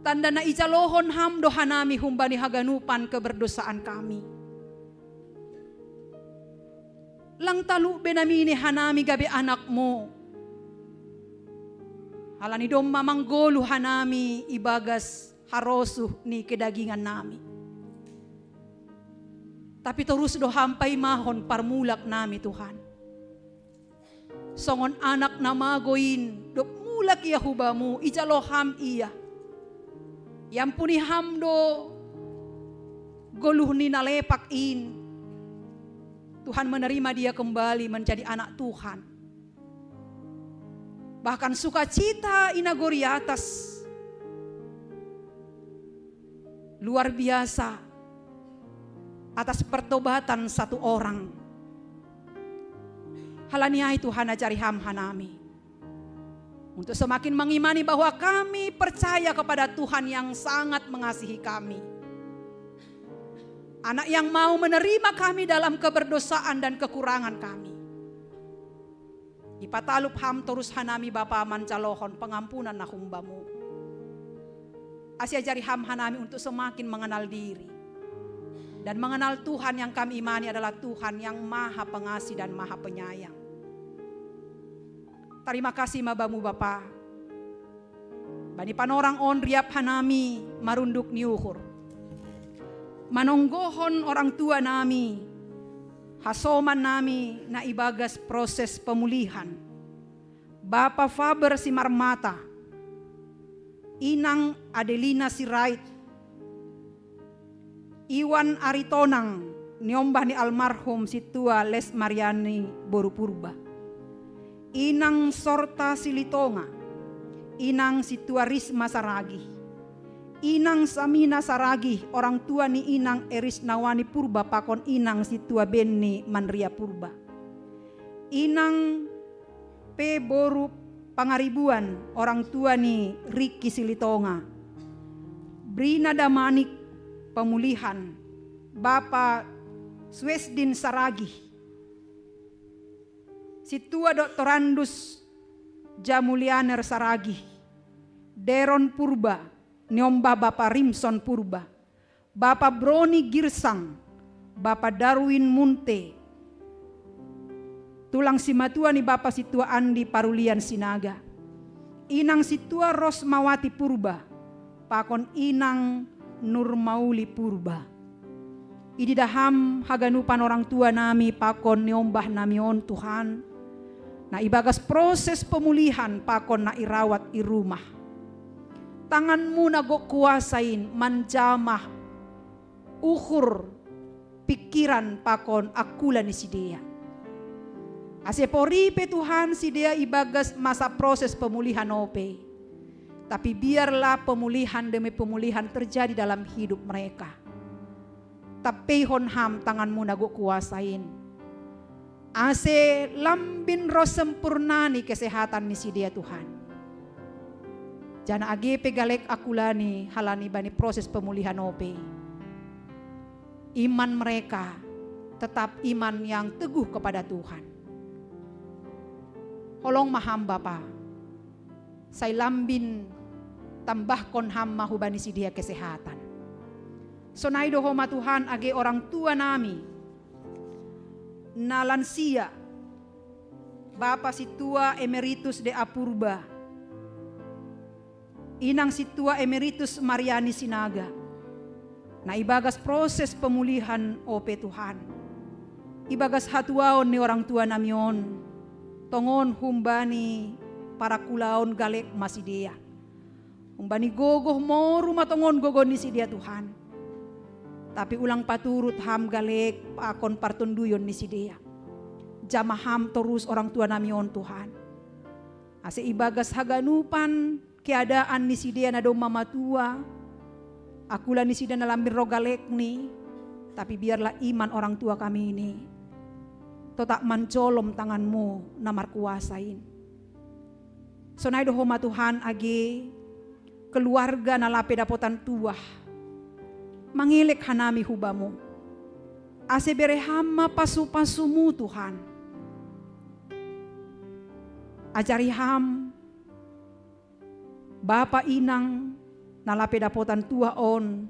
Tanda na ijalohon Ham do hanami humbani haganupan keberdosaan kami. Lang talup be na minina hanami gabe anakmu. Halani domma manggoluh hanami ibagas harosuh ni kedagingan nami. Tapi torus do Ham paimahon parmulak nami, Tuhan. Songon anak na magou in, dob mulak ia hu Bamu, ijalo Ham ia. Iampuni Ham do goluh ni na lepak in. Tuhan, menerima dia kembali menjadi anak Tuhan. Bahkan sukacita i nagori atas luar biasa atas pertobatan satu orang. Halani ai, Tuhan, ajari Ham hanami untuk semakin mengimani bahwa kami percaya kepada Tuhan yang sangat mengasihi kami. Anak yang mau menerima kami dalam keberdosaan dan kekurangan kami. Ipatalup Ham torus hanami, Bapa, manjalohon pangampunan na hum Bamu. Ase ajari Ham hanami untuk semakin mengenal diri dan mengenal Tuhan yang kami imani adalah Tuhan yang maha pengasih dan maha penyayang. Tarima kasih ma Bamu, Bapa. Bani panorang on riap hanami marunduk ni uhur, manonggohon orang tua nami, hasoman nami na ibagas proses pemulihan, Bapa Faber Simarmata, Inang Adelina Sirait, Iwan Aritonang, niombah ni almarhum Sintua Les Mariani boru Purba, Inang Sorta Silitonga, Inang Sintua Risma Saragih, Inang Samina Saragih, orang tua ni Inang Erisnawani Purba pakon Inang Sintua Benni Manria Purba, Inang pe boru Pangaribuan, orang tua ni Riki Silitonga, Brina Damanik, pemulihan, Bapa Swesdin Saragih, Sintua Doktorandus Jamulianer Saragih, Deron Purba, niombah Bapa Rimson Purba, Bapa Broni Girsang, Bapa Darwin Munte, Tulang simatua ni Bapa Sintua Andi Parulian Sinaga, Inang Sintua Rosmawati Purba, pakon Inang Nurmauli Purba. Ididaham haganupan orang tua nami pakon niombah nami on Tuhan, na ibagas proses pemulihan pakon na irawat i rumah. Tanganmu na gok kuasa in manjamah uhur, pikiran pakon akula ni sidea. Ase poripe Tuhan sidea ibagas masa proses pemulihan ope. Tapi biarlah pemulihan demi pemulihan terjadi dalam hidup mereka. Tapeihon ham tanganmu na gok kuasa in. Ase lambin ro sempurnani kesehatan ni sidea Tuhan. Janah age pe galek akulani halani bani proses pemulihan ope, iman mereka tetap iman yang teguh kepada Tuhan. Holong ma ham Bapa, sai lambin tambahkon ham ma hubani sidea kesehatan. Sonai do homa Tuhan age orang tua nami na lansia, Bapa Sintua Emeritus de Apurba, Inang Sintua Emeritus Mariani Sinaga, na ibagas proses pemulihan ope Tuhan, ibagas hatuaon ni orang tua nami on, tongon humbani parakulaon galek ma sidea. Humbani gogoh moru ma tongon gogoh ni sidea Tuhan. Tapi ulang paturut ham galek pakon partonduyon ni sidea. Jamah ham torus orang tua nami on Tuhan. Ase ibagas haganupan keadaan ni sidea na domma matua, akula ni sidea na lambin ro galekni, tapi biarlah iman orang tua kami ini totap manjolom tanganmu na markuasa in. Sonai do homa Tuhan age keluarga na lape dapotan tuah, mangelek hanami hubamu. Ase bere ham ma pasu-pasumu Tuhan. Ajari ham Bapa inang na lape dapotan tuah on,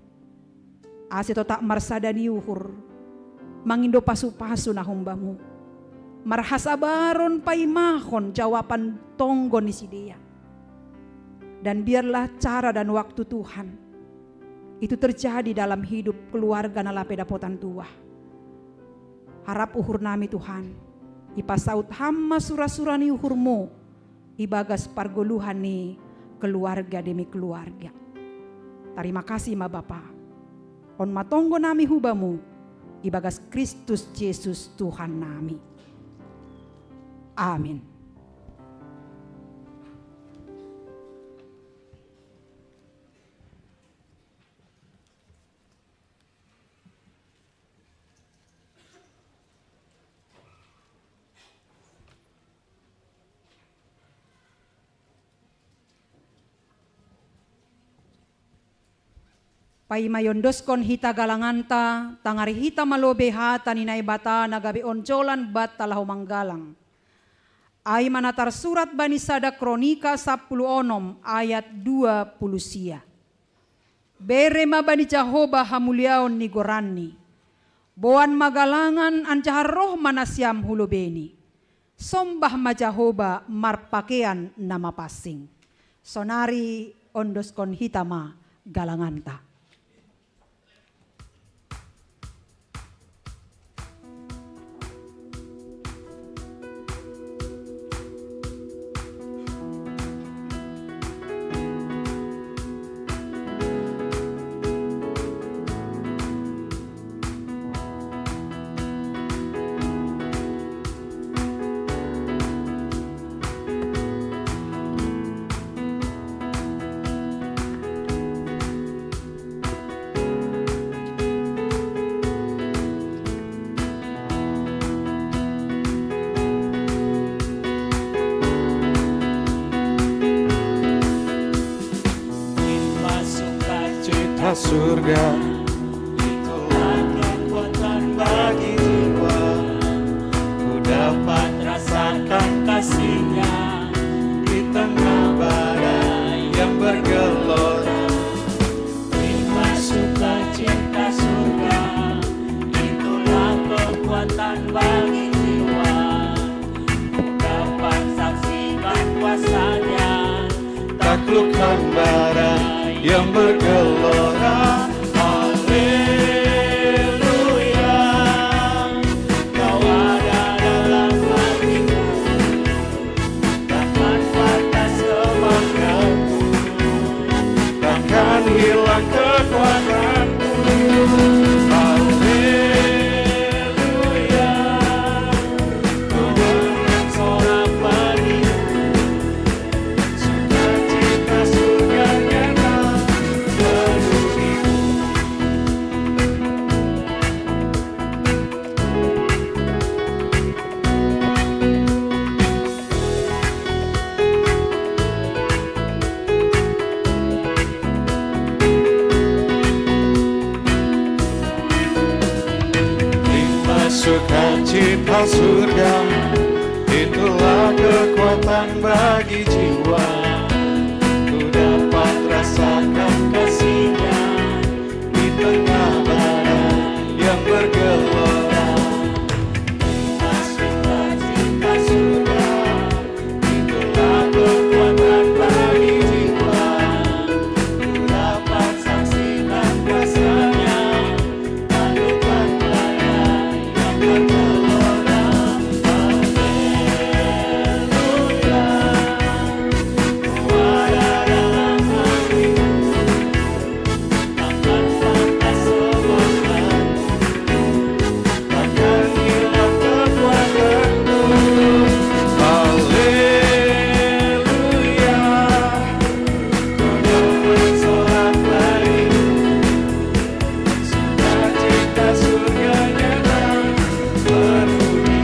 ase totap marsada ni uhur, mangindo pasu-pasu na humbamu, marhasabaron paimahon jawapan tonggo ni sidea. Dan biarlah cara dan waktu Tuhan itu terjadi dalam hidup keluarga na lape dapotan tuah. Harap uhur nami Tuhan, ipasaut ham ma sura-sura ni uhurmu ibagas pargoluhan ni keluarga demi keluarga. Tarima kasih ma Bapa. On ma tonggo nami hubamu ibagas Kristus Jesus Tuhan nami. Amin. Paima iondoskon hita galanganta, tangari hita ma lobei hata ni Naibata na gabe onjolan banta laho manggalang. Ai ma na tarsurat bani sada Kronika sampulu onom ayat dua pulu sia. Bere ma bani Jahoba hamuliaon ni goranni. Boan ma galangan anjaha roh ma nasiam hu lobeini. Sombah ma Jahoba marpakean na mapansing. Sonari ondoskon hita ma galanganta. Limpah sukacita surga, itulah kekuatan bagi jiwa. Ku dapat rasakan kasihnya di tengah badai yang bergelora. Limpah sukacita surga, itulah kekuatan bagi jiwa. Taklukkan badai yang bergelora. Haleluya. Kau ada dalam hatiku. Takkan patah semangatku. Takkan hilang kekuatanku. Haleluya. Ku bersorak padamu. Sukacita surga nyata. Terima sukacita surga, itulah kekuatan bagi jiwa. Ku dapat rasakan kasihnya di tengah badai yang bergelora. Terima sukacita surga, itulah kekuatan bagi jiwa. Ku dapat saksikan kuasa-Nya. Taklukan badai yang bergelora. Haleluya. Kau ada dalam hatiku. Takkan patah semangatku. Takkan hilang kekuatanku. Haleluya. Ku bersorak padamu. Sukacita surga nyata. Penuhi.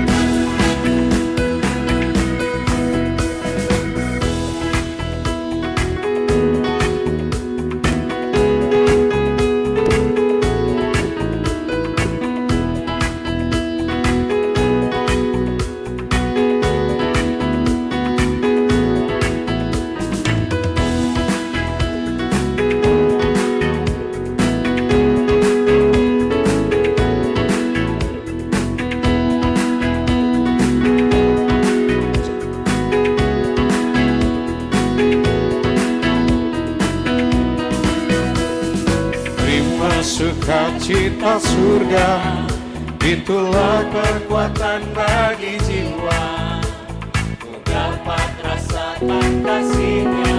Terima sukacita surga, itulah kekuatan bagi jiwa. Ku dapat rasakan kasihnya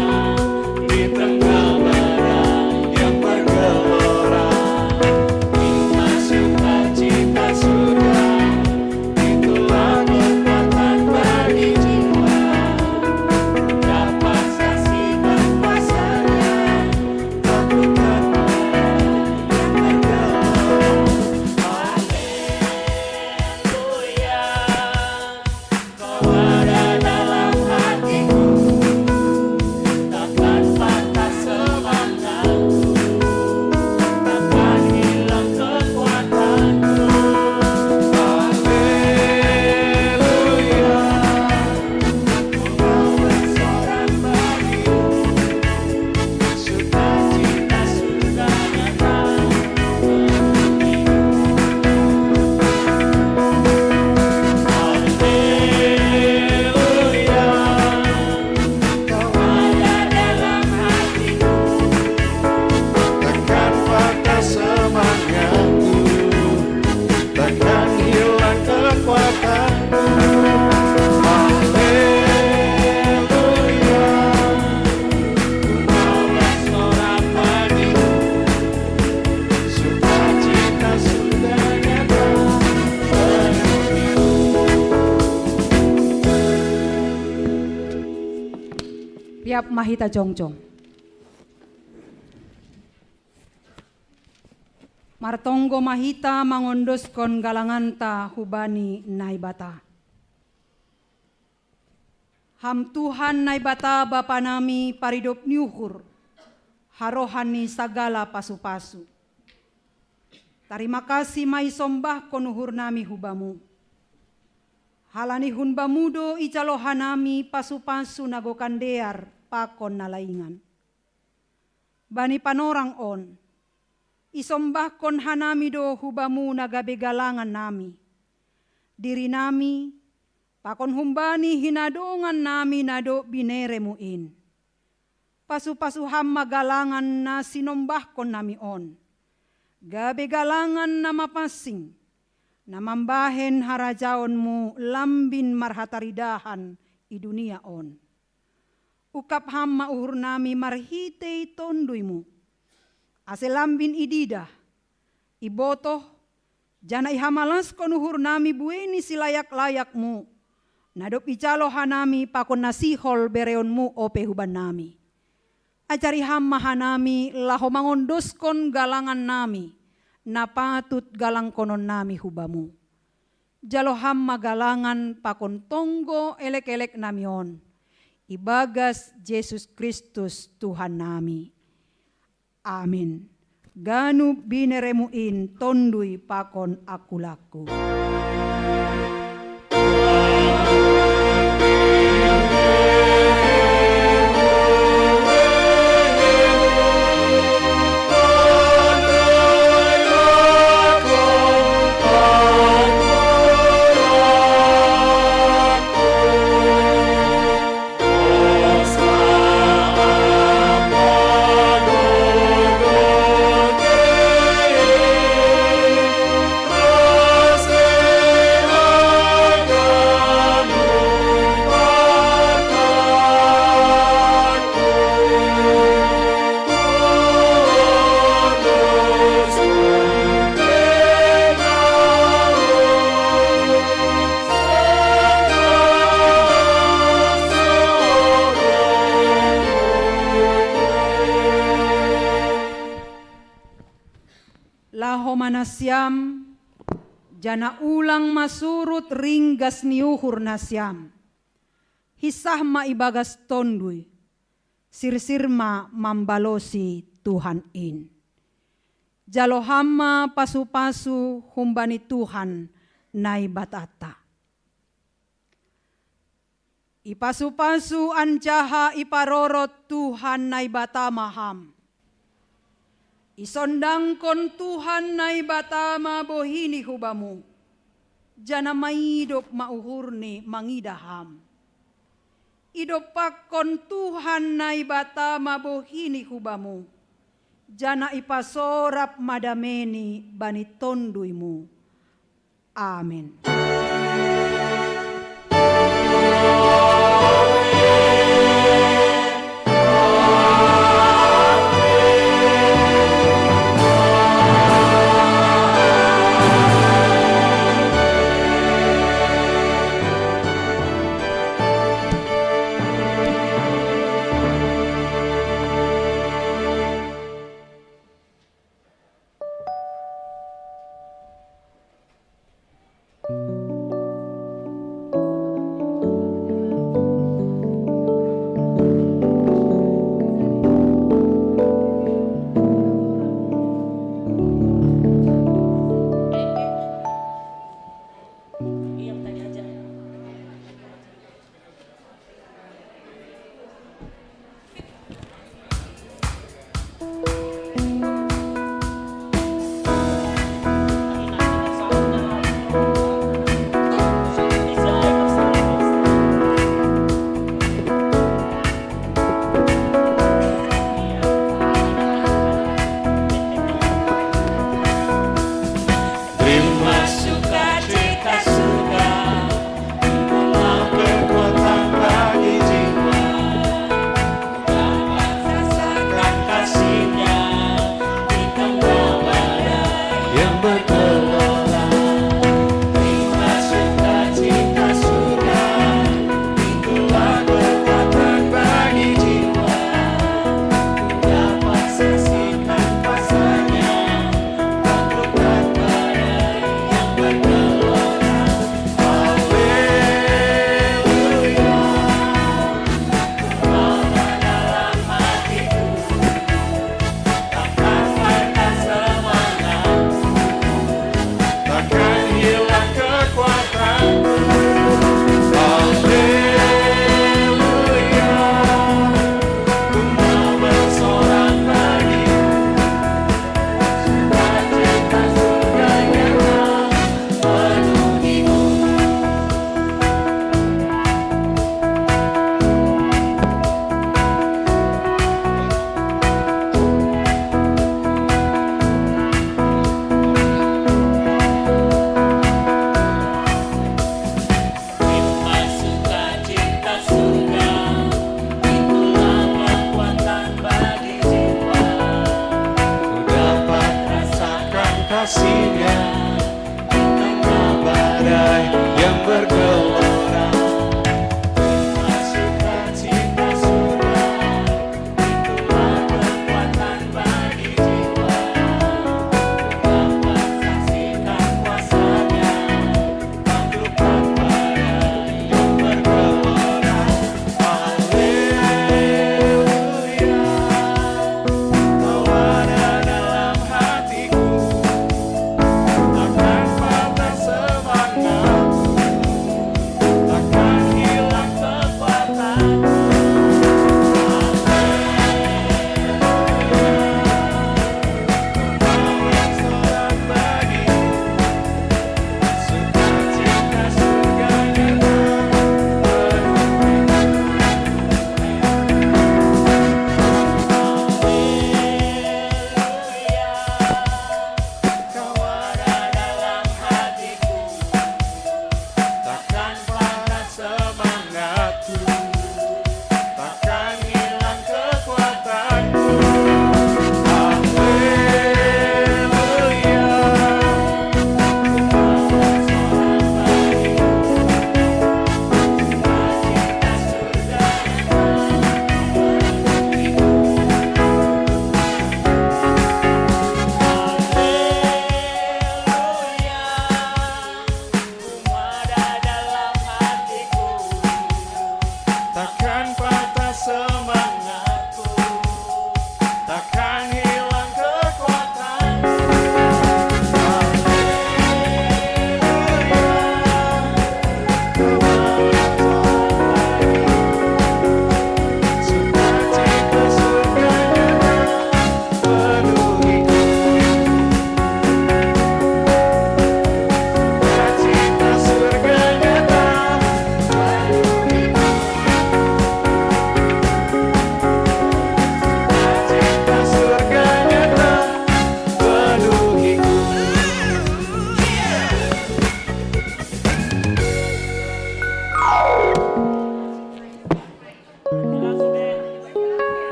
di tengah badai yang bergelora. Terima sukacita surga, itulah kekuatan bagi jiwa. Ku dapat saksikan kuasa-Nya, taklukan badai yang bergelora. Haleluya. Kau ada dalam hatiku, takkan patah semangatku, takkan hilang kekuatanku. Haleluya. Ku mau bersorak padamu, sukacita surga nyata. Haleluya. Kau ada dalam hatiku. Takkan patah semangatku. Takkan hilang kekuatanku. Haleluya. Ku mau bersorak padamu. Sukacita surga nyata. Riap ma hita jongjong. Martonggo ma hita mangondoskon galanganta hubani Naibata. Ham Tuhan Naibata Bapa nami paridop ni uhur, harohan ni sagala pasu-pasu. Tarima kasih ma isombahkon uhur nami hu Bamu. Halani hun Bamu do ijalo hanami pasu-pasu na gokan dear pakon na laingan. Bani panorang on, isombahkon hanami do hu Bamu na gabe galangan nami, diri nami, pakon humbani hinadongan nami na dob binereMu in. Pasu-pasu Ham ma galangan na sinombahkon nami on, gabe galangan na mapansing, na mambahen harajaonMu lambin marhataridahan i dunia on. Ungkap Ham ma uhur nami marhitei TonduyMu, ase lambin ididah, ibotoh, janah ihamalaskon uhur nami buei ni silayak-layakMu, na dob ijalo hanami pakon na sihol bereonMu ope hubannami. Ajari Ham ma hanami laho mangondoskon galangan nami, na patut galangkonon nami hu Bamu. Jalo Ham ma galangan pakon tonggo elek-elek nami on, ibagas Jesus Kristus Tuhan nami. Amin. Ganup bineremu in tonduy pakon angkulangku. Laho ma nasiam, janah ulang ma surut ringgas ni uhur nasiam. Hinsah ma ibagas tonduy, sirsir ma mambalosi Tuhan in. Jalo Ham ma pasu-pasu humbani Tuhan Naibatanta. Ipasu-pasu anjaha iparorot Tuhan Naibata ma Ham. Isondangkon Tuhan Naibata ma bohini hu Bamu, janah maidop ma uhurni mangidah Ham. Idompakkon Tuhan Naibata ma bohini hu Bamu, janah ipasorap ma dameni bani tonduyMu. Amin. Kasihnya di tengah badai yang bergelora.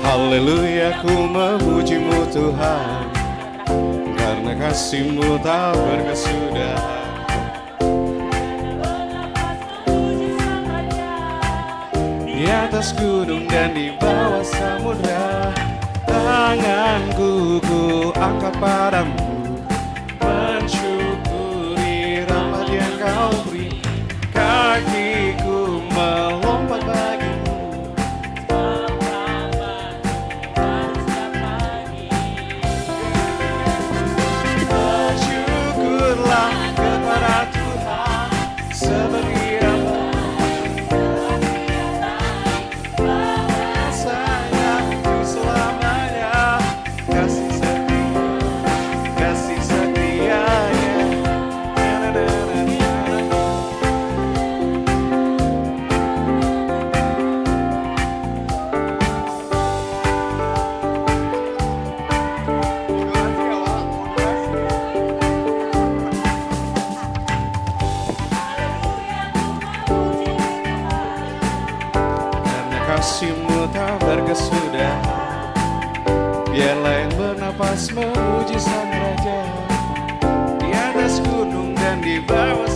Haleluya, ku memujimu Tuhan, karena kasihmu tak berkesudahan. Di atas gunung dan di bawah samudra, tanganku ku angkat padamu, mensyukuri rahmat yang kau beri. Kakiku melompat bagimu, bersyukurlah kepada Tuhan sebagai sayang selamanya. Kasih setia, kasih setianya. Karena kasihmu tak berkesudahan, biarlah yang bernapas memuji Sang Raja. Di atas gunung dan di bawah